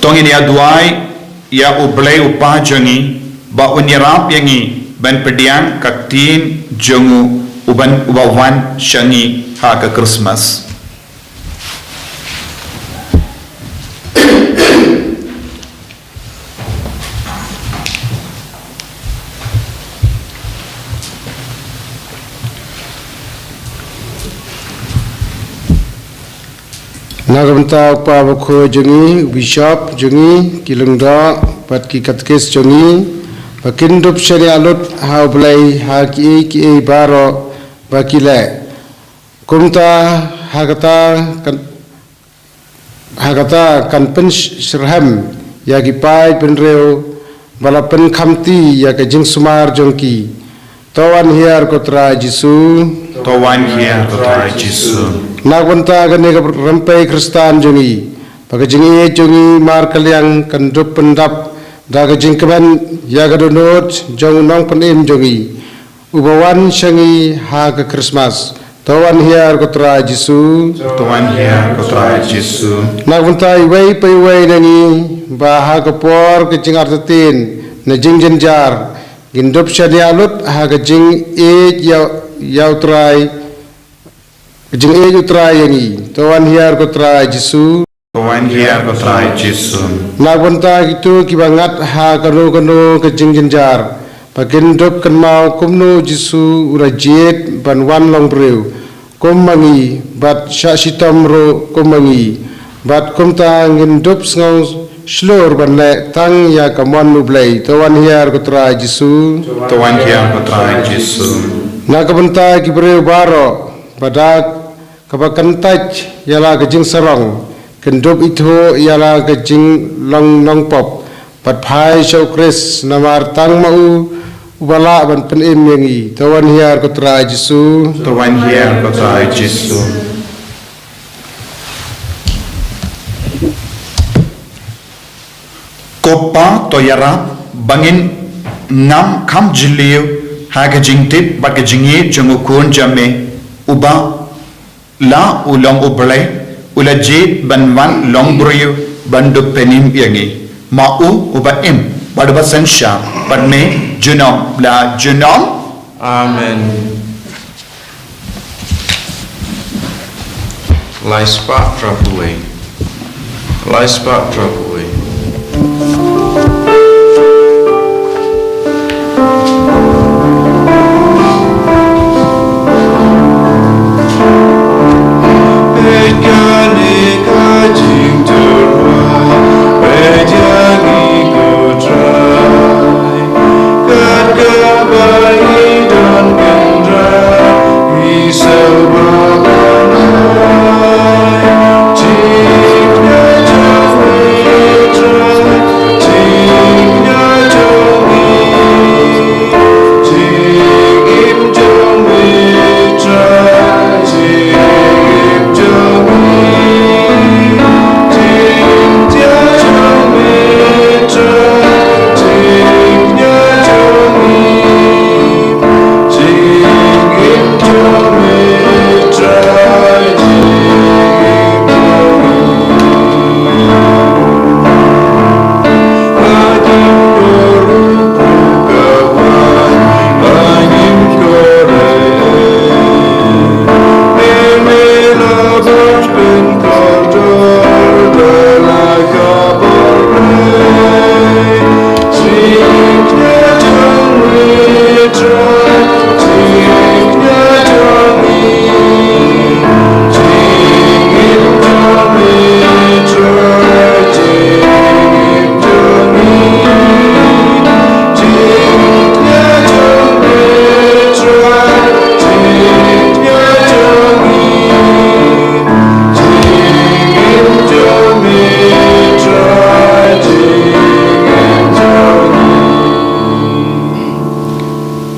To ngin ïa duwai ïa U Blei U Kpa jong ngi, ba un ïarap ïa ngi ban pdiang ka ktien jong u, uban, uba wan sha ngi ha ka Christmas. Na ka bynta u kpa bakhuid jong ngi, u bishop jong ngi, ki lyngdoh bad ki katekist jong ngi, ba kin dup shaniah lut ha U Blei ha kiei kiei baroh ba ki leh. Kumta ha kata kan, ha kata kan pynsyrhem ïa ki paid bynriew ba la pynkhamti ïa ka jingsumar jong ki. To wan hiar ko Trai Jisu. To wan hiar ko Trai Jisu. Na ka bynta kane ka rympei Khristan jong ngi, ba ka jingïeit jong ngi markylliang kan dup pyndap da ka jingkmen ïa ka dohnud jong u Nongpynim jong ngi, uba wan sha ngi ha ka Christmas. To wan hiar ko Trai Jisu. To wan hiar ko Trai Jisu. Na ka bynta iwei pa iwei na ngi, ba ha ka por ka jingartatien ne jingjynjar, ngin dup shaniah lut ha ka jingïeit ïa, ïa U Trai, ka jingïeit U Trai ïa ngi. To wan hiar ko Trai Jisu. To wan hiar ko Trai Jisu. Na ka bynta kito kiba ngat ha kano kano ka jingjynjar, ba kin dup kynmaw kumno U Jisu u la jied ban wan long briew kum ma ngi, bad shah shitom ruh kum ma ngi, bad kumta ngin dup sngew shlur ban leh tang ïa ka mon U Blei. To wan hiar ko Trai Jisu. To wan hiar ko Trai Jisu. Na ka bynta ki briew baroh, ba da kaba kyntait ïa la ka jingsarong, kin dup ithuh ïa la ka jinglong nongpop, bad phai sha U Khrist, namar tang ma u uba lah ban pynim ïa ngi. To wan hiar ko Trai Jisu. To wan hiar ko Trai Jisu. Ko Pa, to ïarap ba ngin ngam kham jylliew ha ka jingtip bad ka jingïeit jong u Khun jong me, uba la u long U Blei, u la jied ban wan long briew ban dup pynim ïa ngi. Ma u uba im bad uba synshar bad me junom la junom. Amen. Lai spah phra phew wei. Lai spah phra phew wei.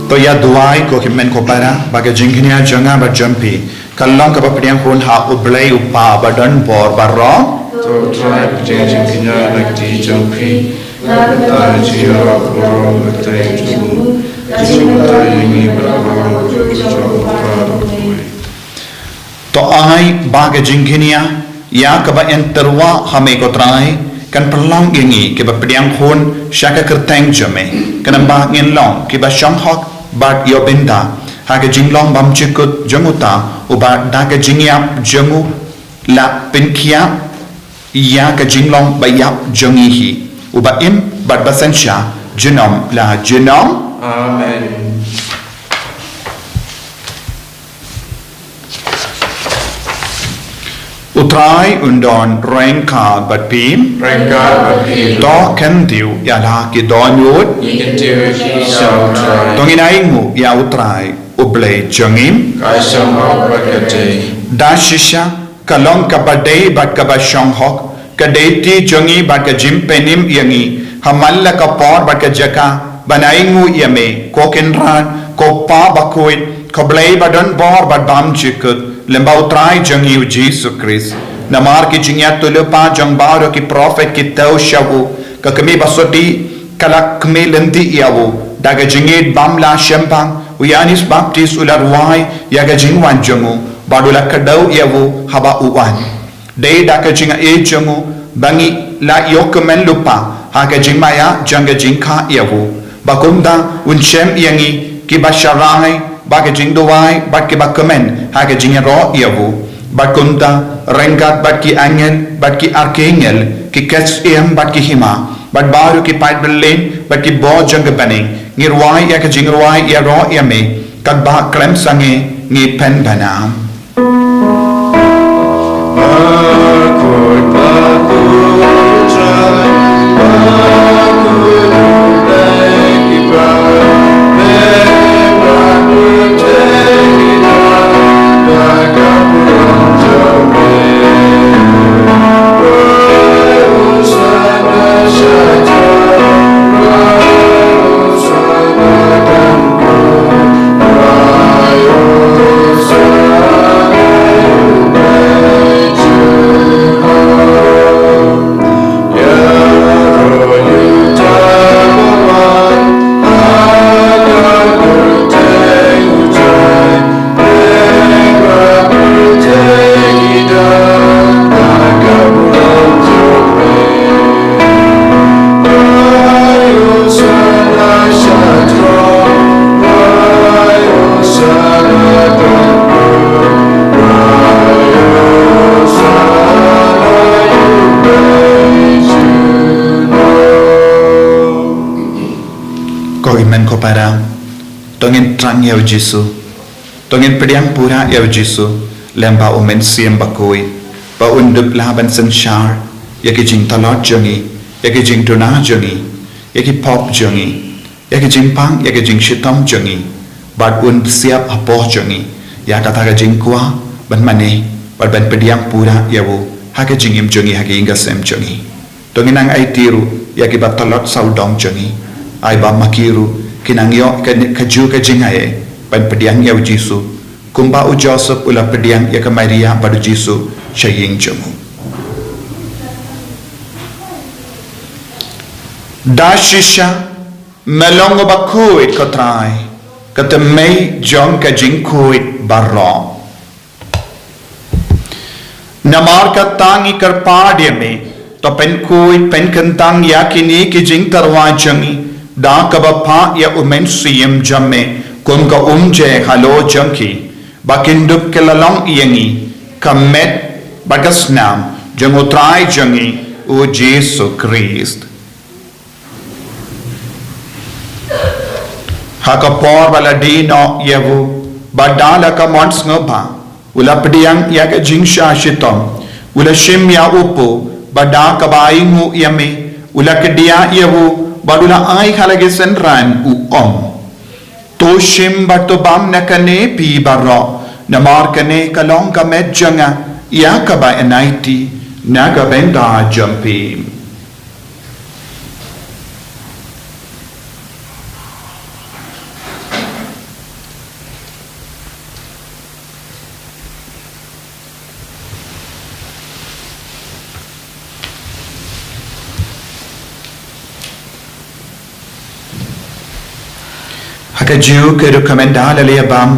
To ïa duwai ko ki hynmen ko para, ba ka jingkñia jong nga bad jong phi ka long kaba pdiang hun ha U Blei U Kpa ba don bor baroh. To Trai, pdiang jingkñia na kti jong phi, na ka bynta jingïaroh burom kyrteng jong u, ka jingmyntoi ïa ngi bad baroh ki jong U Kpa baroh kawei. To ai ba ka jingkñia ïa kaba ïeng tyrwa ha me ko Trai kan pynlong ïa ngi kiba pdiang hun sha ka kyrteng jong me, khnang ba ngin long kiba shong hok bad ïoh bynta ha ka jinglong bymjukut jong uta uba da ka jingïap jong u la pynkhiah ïa ka jinglong ba ïap jong ngi hi, uba im bad ba synshar junom la junom. Amen. U Trai un don ryngkat bad phi. Ryngkat bad phi. To kyntiew ïa la ki dohnud. Ngi kyntiew ïa phi sha U Trai. To ngin ainguh ïa U Trai U Blei jong ngi. Ka shong hok bad ka dei. Da shisha ka long kaba dei bad kaba shong hok, ka dei kti jong ngi bad ka jingpynim ïa ngi ha man la ka por bad ka jaka ban ainguh ïa me, ko Kynrad, ko Pa Bakhuid, ko Blei ba don bor bad bymjukut, lem bad U Trai jong ngi U Jisu Khrist. Namar ki jingïathuhlypa jong baroh ki prophet ki thew sha u, ka kmie ba sodie ka la kmie lynti ïa u, da ka jingïeit bym lah shemphang u Ïoannis Baptist u la rwai ïa ka jingwan jong u, bad u la kdew ïa u haba u wan. Dei da ka jingaiei jong u ba ngi la ïoh kmen lypa ha ka jingmaïa jong ka jingkha ïa u, ba kumta un shem ïa ngi kiba sharai ba ka jingduwai bad kiba kmen ha ka jingïaroh ïa u. Bad kumta ryngkat bad ki angel bad ki archangel, ki ksiem bad ki hima, bad baroh ki paid bymlien bad ki bor jong ka bneng, ngi rwai ïa ka jingrwai ïaroh ïa me, katba khlem sangeh ngi pynbna. Pdiang ïa u Jisu. To ngin pdiang pura ïa u Jisu lem bad u Mynsiem Bakhuid, ba un dup lah ban synshar ïa ki jingtlot jong ngi, ïa ki jingduna jong ngi, ïa ki pop jong ngi, ïa ki jingpang, ïa ki jingshitom jong ngi, bad un siap hapoh jong ngi ïa kata ka jingkwah ban mane bad ban pdiang pura ïa u ha ka jingim jong ngi, ha ka ïing ka sem jong ngi. To ngin nang aiti ruh ïa kiba tlot sawdong jong ngi, ai ba ma ki ruh kin nang ïoh ka, kajuh ka jingai ban pdiang ïa u Jisu, kumba u Joseph u la pdiang ïa ka Maria bad u Jisu sha ïing jong u. Da shisha me long uba khuid, ko Trai, ka tymmen jong ka jingkhuid baroh. Namar kata ngi kyrpad ïa me, to pynkhuid pynkyntang ïa kine ki jingtyrwa jong ngi da kaba phah ïa u Mynsiem jong me kum ka umjai halor jong ki, ba kin dup ki la long ïa ngi ka met bad ka snam jong u Trai jong ngi u Jisu Khrist. Ha ka por ba la die noh ïa u, bad da la ka mon sngewbha u la pdiang ïa ka jingshah shitom, u la shim ïa u kpu, bad da kaba ainguh ïa me u la kdiah ïa u, bad u la ai ha la ki synran, u ong: To shim bad to bam na kane phi baroh, namar kane ka long ka met jong nga ïa kaba yn aiti na ka bynta jong phi. Ha kajuh ka rukom ynda la leit bam,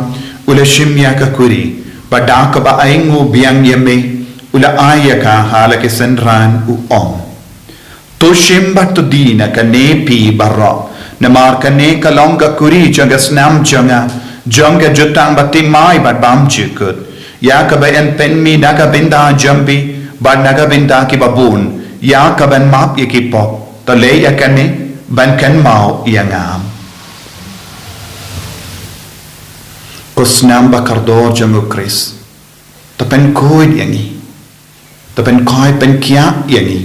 u la shim ïa ka kuri, bad da kaba ainguh biang ïa me u la ai ïa ka ha la ki synran, u ong: To shim bad to die na kane phi baroh, namar kane ka long ka kuri jong ka snam jong nga, jong ka jutang ba thymmai bad bymjukut, ïa kaba yn pynmih na ka bynta jong phi bad na ka bynta kiba bun, ïa kaban map ïa ki pop. To leh ïa kane ban kynmaw ïa nga. Ko snam ba kordor jong u Khrist, to pynkhuid ïa ngi. To pynkhuid pynkhiah ïa ngi.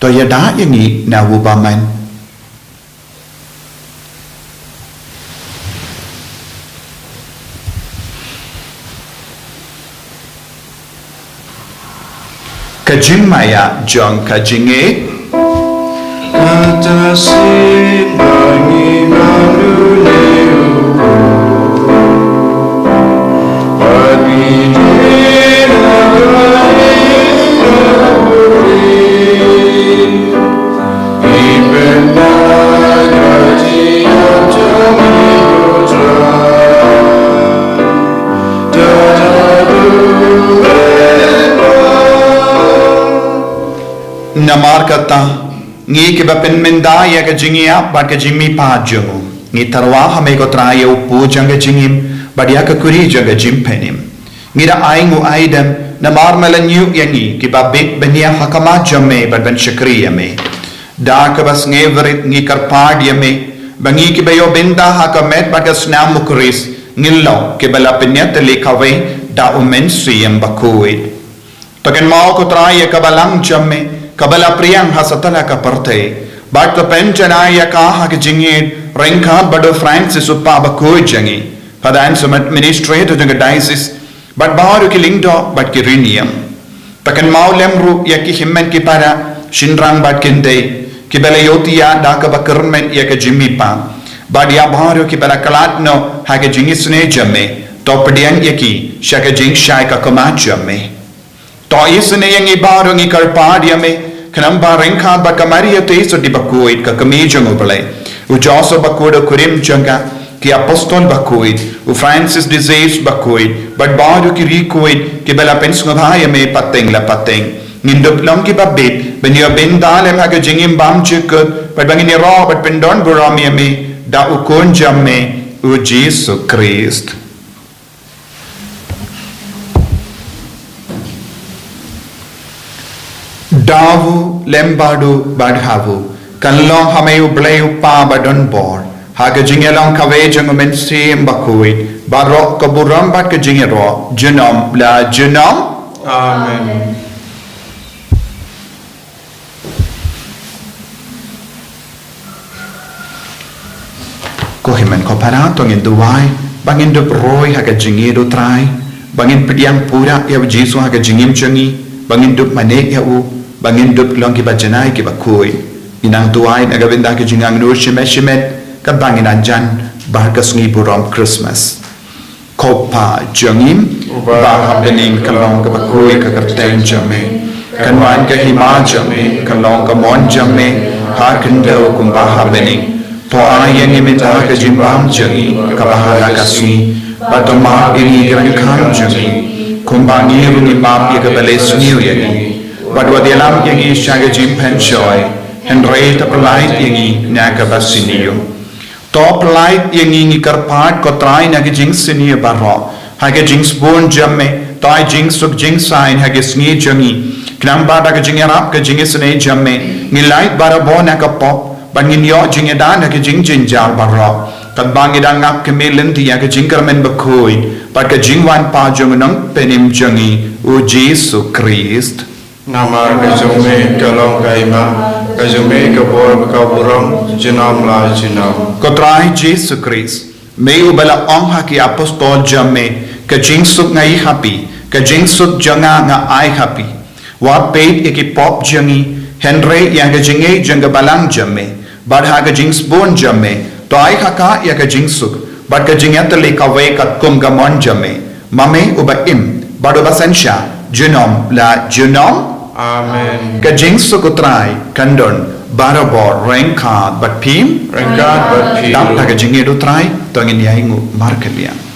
To ïada ïa ngi na u bymman. Ka jingmaïa jong ka jingngeit. Kata sien ba ngi map ïa u, bad ngi die na ka ïing ka buri. Namar kata, ngi kiba pynmynda ïa ka jingïap bad ka jingmihpat jong u, ngi tyrwa ha me ko Trai ïa u kpu jong ka jingim bad ïa ka kuri jong ka jingpynim. Ngi da ainguh aidem namar me la ñiuh ïa ngi kiba bit ban ïaid ha khmat jong me bad ban shakri ïa me. Da kaba sngewrit ngi kyrpad ïa me ba ngi kiba ïoh bynta ha ka met bad ka snam u Khrist ngin long kiba la pynïatylli kawei da u Mynsiem Bakhuid. To kynmaw ko Trai ïa ka balang jong me kaba la pdiang ha satlak ka pyrthei, bad to pynjanai ïa ka ha ka jingïeit ryngkat bad u Francis u Pape bakhuid jong ngi, Father Anselm, Administrator jong ka Diocese, bad baroh ki lyngdoh bad ki riewniam. To kynmaw lem ruh ïa ki hynmen ki para, shynrang bad kynthei kiba la ïohthiah da kaba kyrmen ïa ka jingmihpat, bad ïa baroh kiba la khlad noh ha ka jingisynei jong me. To pdiang ïa ki sha ka jingshai ka khmat jong me. To isynei ïa ngi baroh, ngi kyrpad ïa me, khnang ba ryngkat bad ka Maria Theisotti bakhuid ka kmie jong u Blei, u Joseph bakhuid u kurim jong ka, ki apostol bakhuid, u Francis de Sales bakhuid, bad baroh ki riewkhuid kiba la pynsngewbha ïa me pateng la pateng, ngin dup long kiba bit ban ïoh bynta lem ha ka jingim bymjukut, bad ba ngin ïaroh bad pyndonburom ïa me da u Khun jong me, u Jisu Khrist. Da u lem bad u bad ha u, kan long ha me U Blei U Kpa badonbor, Ha ka jingïalong kawei jong u Mynsiem Bakhuid, baroh ka burom bad ka jingïaroh, junom la junom. Amen. Ko hynmen ko para, to ngin duwai ba ngin dup roi ha ka jingïeit u Trai, ba ngin pdiang pura ïa u Jisu ha ka jingim jong ngi, ba ngin dup mane ïa u, ba ngin dup long kiba janai kiba khuid. Ngi nang duwai na ka bynta ka jingangnud shimet shimet katba ngin jan bad ka sngi burom Christmas. Ko Pa jong ngi, uba ha bneng, ka long kaba khuid ka kyrteng jong me. Kan wan ka hima jong me, kan long ka mon jong me ha khyndew kumba ha bneng. To ai ïa ngi mynta ka jingbam jong ngi kaba ha la ka sngi. Bad to map ïa ngi ki ryngkat jong ngi, kumba ngi ruh ngi map ïa kiba leh sniew ïa ngi. Bad wat ïalam ïa ngi sha ka jingpynshoi, hynrei to pyllait ïa ngi na kaba sniew. To pyllait ïa ngi, ngi kyrpad ko Trai, na ka jingsniew baroh. Ha ka jingsbun jong me, to ai jingsuk jingsaiñ ha ka sngi jong ngi. Khnang ba da ka jingïarap ka jingisynei jong me, ngin lait barabor na ka pop, bad ngin ïoh jingïada na ka jingjynjar baroh. Katba ngi dang ap ka mih lynti ïa ka jingkyrmen bakhuid bad ka jingwan pat jong u Nongpynim jong ngi, u Jisu Khrist. Namar ka jong me ka long ka hima, ka jong me ka bor, ka burom, junom la junom. Ko Trai Jisu Khrist, me uba la ong ha ki apostol jong me, ka jingsuk nga ai ha phi, ka jingsuk jong nga nga ai ha phi. Wat peit ïa ki pop jong ngi, hynrei ïa ka jingngeit jong ka balang jong me. Bad ha ka jingsbun jong me, to ai ha ka ïa ka jingsuk bad ka jingïatylli kawei katkum ka mon jong me. Ma me uba im bad uba synshar, junom la junom. Amen. Ka jingsuk u Trai kan don barabor ryngkat bad phi. Ryngkat bad phi. Dap da ka jingngeit u Trai, to ngin ïainguh markylliang.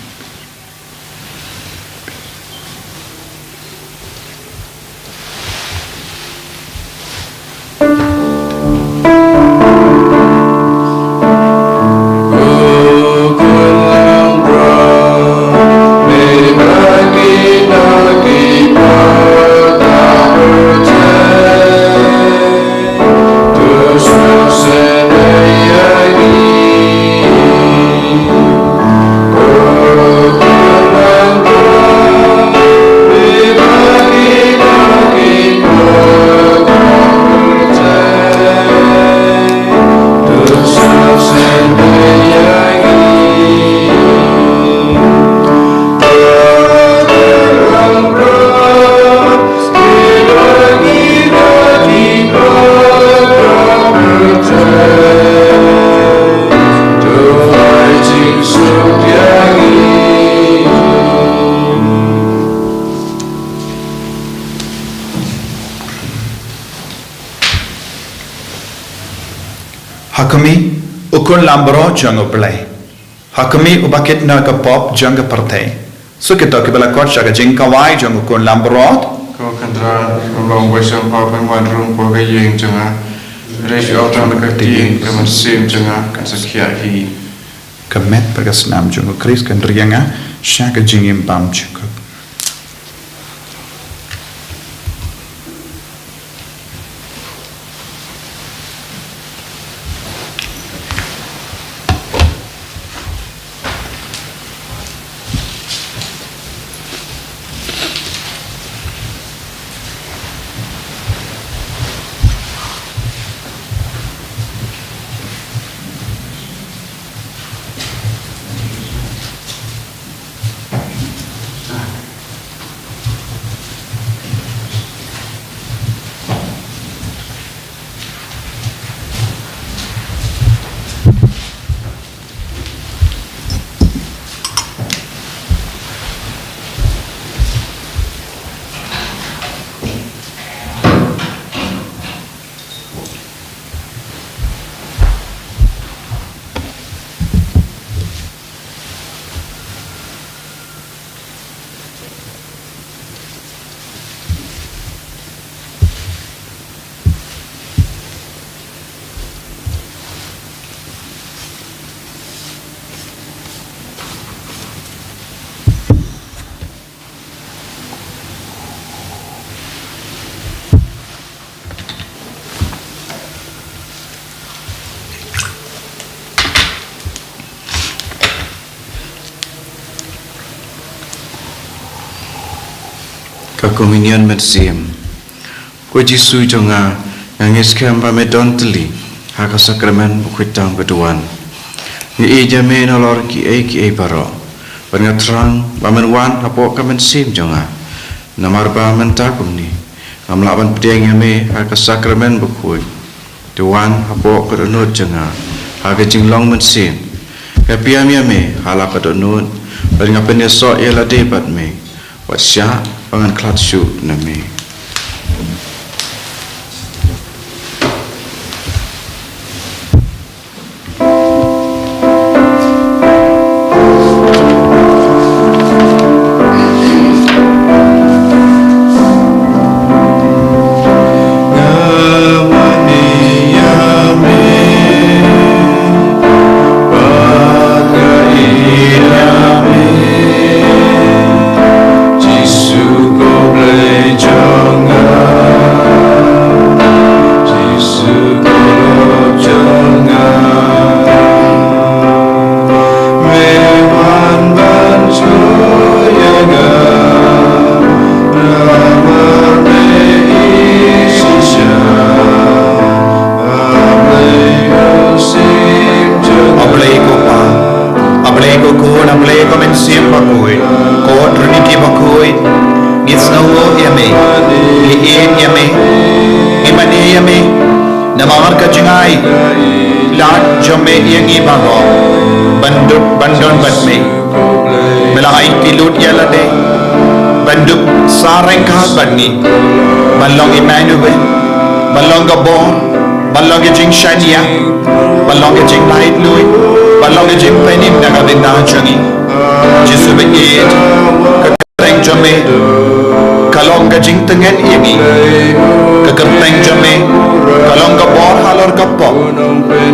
Ha khmih, u khun langbrot jong U Blei. Ha khmih, uba kit na ka pop jong ka pyrthei. Suk ïa kito kiba la kot sha ka jingkawai jong u khun langbrot. Ko Kynrad, ym long ba shem hok ban wan rung hapoh ka ïing jong nga. Hynrei phi ong tang da ka ktien, ka mynsiem jong nga kan sa khiah hi. Ka met bad ka snam jong u Khrist kan ri ïa nga sha ka jingim bymjukut. Ka Komunion Mynsiem. Ko Jisu jong nga, nga ngeit skhem ba me don tylli ha ka sakramen bakhuid tam ka duwan. Nga ïeit ïa me nalor kiei kiei baroh. Bad nga thrang ba men wan hapoh ka mynsiem jong nga. Namar ba mynta kumne ngam lah ban pdiang ïa me ha ka sakramen bakhuid. Te wan hapoh ka dohnud jong nga ha ka jinglong mynsiem. Nga pdiang ïa me ha la ka dohnud, bad nga pynïasoh ïa lade bad me. Wat shah ba ngan khlad shuh na me. A Blei ko Pa, a Blei ko Khun, a Blei ko Mynsiem Bakhuid, ko Trinity Bakhuid, ngi sngewnguh ïa me, ngi ïeit ïa me, ngi mane ïa me, namar ka jingai lad jong me ïa ngi baroh ban don, ban don bad me. Me la aiti lut ïa lade ban dup sa ryngkat bad ngi, ban long Immanuel, ban long ka bor, ban long ka jingshaniah, ban long ka jinglaitluid, ban long ka jingpynim na ka bynta jong ngi. Jisu ba ïeit, ka kyrteng jong me ka long ka jingtngen ïa ngi. Ka kyrteng jong me ka long ka bor halor ka pop.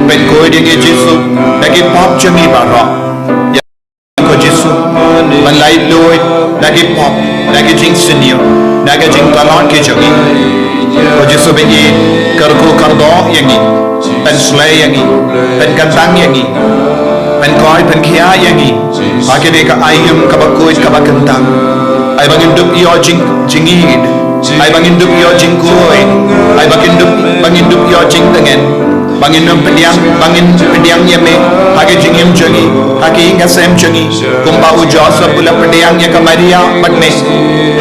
Pynkhuid ïa ngi Jisu na ki pop jong ngi baroh. Ko Jisu, ban laitluid na ki pop, na ki jingsniew, na ki jingtlot ki jong ngi. Ko Jisu ba ïeit, kyrkhu kyrdoh ïa ngi, pynshlei ïa ngi, pynkyntang ïa ngi, pynkoit pynkhia ïa ngi ha kane ka aïom kaba khuid kaba kyntang. Ai ba ngin dup ïoh jing, jingïeit, ai ba ngin dup ïoh jingkhuid, ai ba ngin dup, ba ngin dup ïoh jingtngen. Ba ngin ym pdiang, ba ngin pdiang ïa me ha ka jingim jong ngi, ha ka ïing ka sem jong ngi, kumba u Joseph u la pdiang ïa ka Maria bad me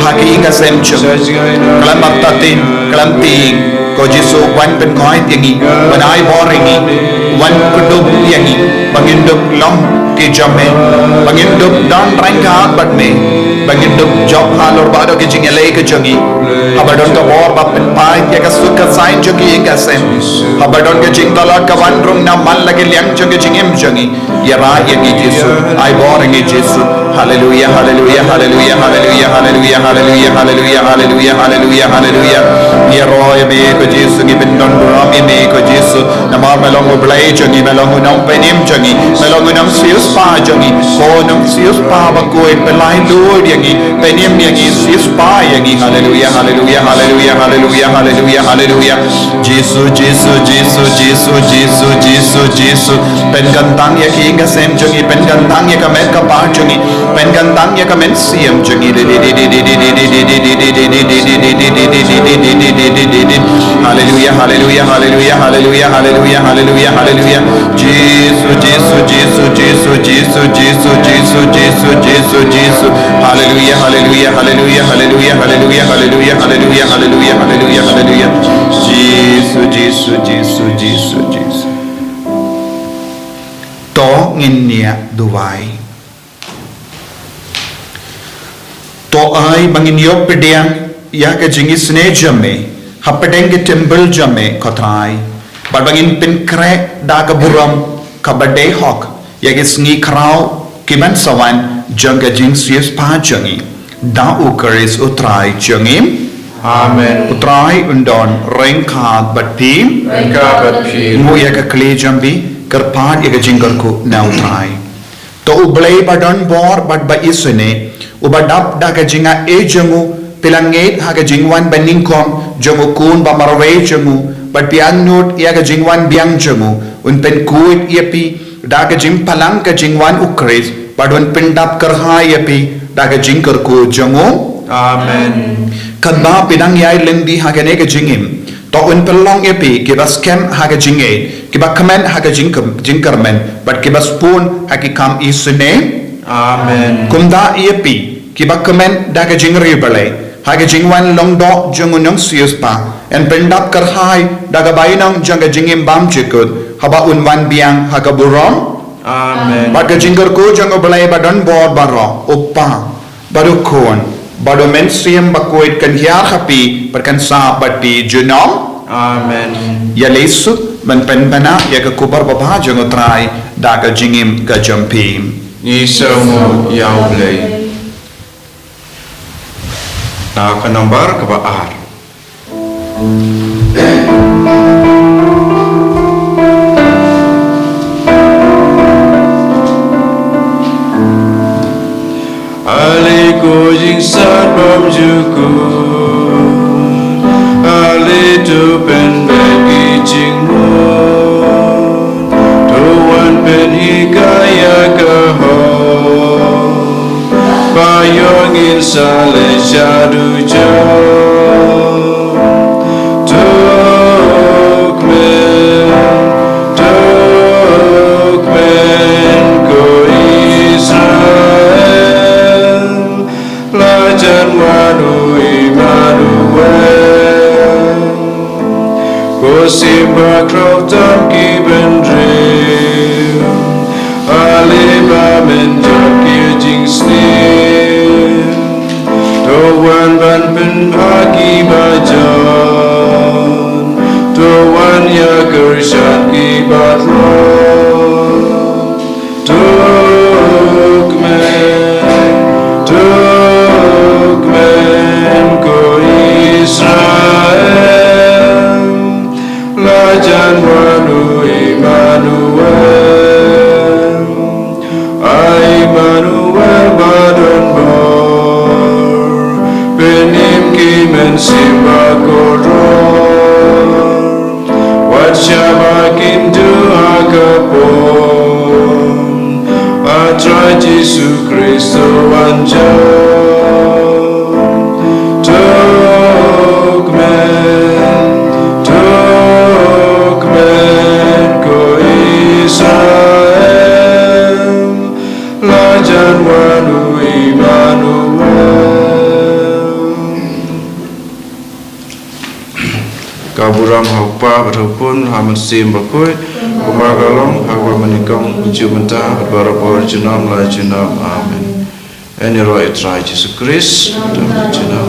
ha ka ïing ka sem jong ngi. Khlem artatien, khlem tieng, ko Jisu wan pynkhuid ïa ngi, wan ai bor ïa ngi, wan kdup ïa ngi, ba ngin dup long ki jong me, ba ngin dup don ryngkat bad me, ba ngin dup jop halor baroh ki jingïaleh ki jong ngi. Haba don ka bor ba pynpait ïa ka suk ka saiñ jong ki ïing ka sem, haba don ka jingtlot ka wan rung na man la ki liang jong ka jingim jong ngi, ïarap ïa ngi Jisu, ai bor ïa ngi Jisu. Haleluia, haleluia, haleluia. Ïaroh ïa me ko Jisu, ngi pyndonburom ïa me ko Jisu. Namar me long U Blei jong ngi, me long U Nongpynim jong ngi, me long U Nongsiewspah jong ngi. Ko Nongsiewspah bakhuid, pynlaitluid ïa ngi, pynim ïa ngi, siewspah ïa ngi. Haleluia, haleluia, haleluia. Jisu, Jisu, Jisu. Pynkyntang ïa ka ïing ka sem jong ngi, pynkyntang ïa ka met ka phad jong ngi, pynkyntang ïa ka mynsiem jong ngi. Haleluia, haleluia, haleluia. Jisu, Jisu, Jisu. Haleluia, haleluia, haleluia. Jisu, Jisu, Jisu, Jisu. To ngin ïa duwai. To ai ba ngin ïoh pdiang ïa ka jingisynei jong me hapdeng ka templ jong me ko Trai. Bad ba ngin pynkhreh da ka burom kaba dei hok ïa ki sngi khraw ki ban sa wan jong ka jingsiewspah jong ngi. Da U Khrist U Trai jong ngi. Amen. U Trai un don ryngkat bad phi. Ryngkat bad phi. Nguh ïa ka khlieh jong phi, kyrpad ïa ka jingkyrkhu na U Trai. To U Blei ba don bor bad ba isynei, uba dap da ka jingaiei jong u, phi la ngeit ha ka jingwan banyngkong jong U Khun ba marwei jong u, bad phi angnud ïa ka jingwan biang jong u, un pynkhuid ïa phi da ka jingphalang ka jingwan U Khrist, bad un pyndap kyrhai ïa phi da ka jingkyrkhu jong u. Amen. Katba phi dang ïai lynti ha kane ka jingim, to un pynlong ïa phi kiba skhem ha ka jingngeit, kiba kmen ha ka jingkyrmen, bad kiba sbun ha ki kam isynei. Amen. Kumta ïa phi kiba kmen da ka jingriewblei ha ka jingwan long doh jong u nongsiewspah, yn pyndap kyrhai da ka bainong jong ka jingim bymjukut haba un wan biang ha ka burom. Amen. Bad ka jingkyrkhu jong u Blei ba don bor baroh, u Kpa, bad u Khun, bad u Mynsiem Bakhuid kan hiar ha phi bad kan sah bad phi junom. Amen. Ïaleh suk ban pynbna ïa ka khubor babha jong u Trai da ka jingim ka jong phi. Ngi sngewbha ïa u Blei. Na ka nambar kaba ar. Ale ko jingsat bymjukut, ale to pynbeit ki jingmut, to wan pynhikai ïa ka hok, ba ïoh ngin sa leit sha dujok. To kmen, to kmen ko Israel, la jan wan u Immanuel. Ko shim bakhraw tam ki bynriew, ale ba men jop ki jingsniew. To wan ban pynbha ki ba jan, to wan ïa kyrshan ki ba tlot. To kmen, to kmen ko Israel, la jan wan u Immanuel. A Immanuel ba don bor, pynim ki mynsiem ba kordor. Wat shah ba kin duh ha ka pop, A Trai Jisu Khrist to wan jop. To kmen, to kmen ko Israel, la jan wan u Immanuel. Ka burom ha u Kpa bad ha u Khun, ha u Mynsiem Bakhuid, kumba ka long ha kaba mynnyngkong, mynta bad barabor, junom la junom. Amen. Yn ïaroh ïa u Trai Jisu Khrist. Junom.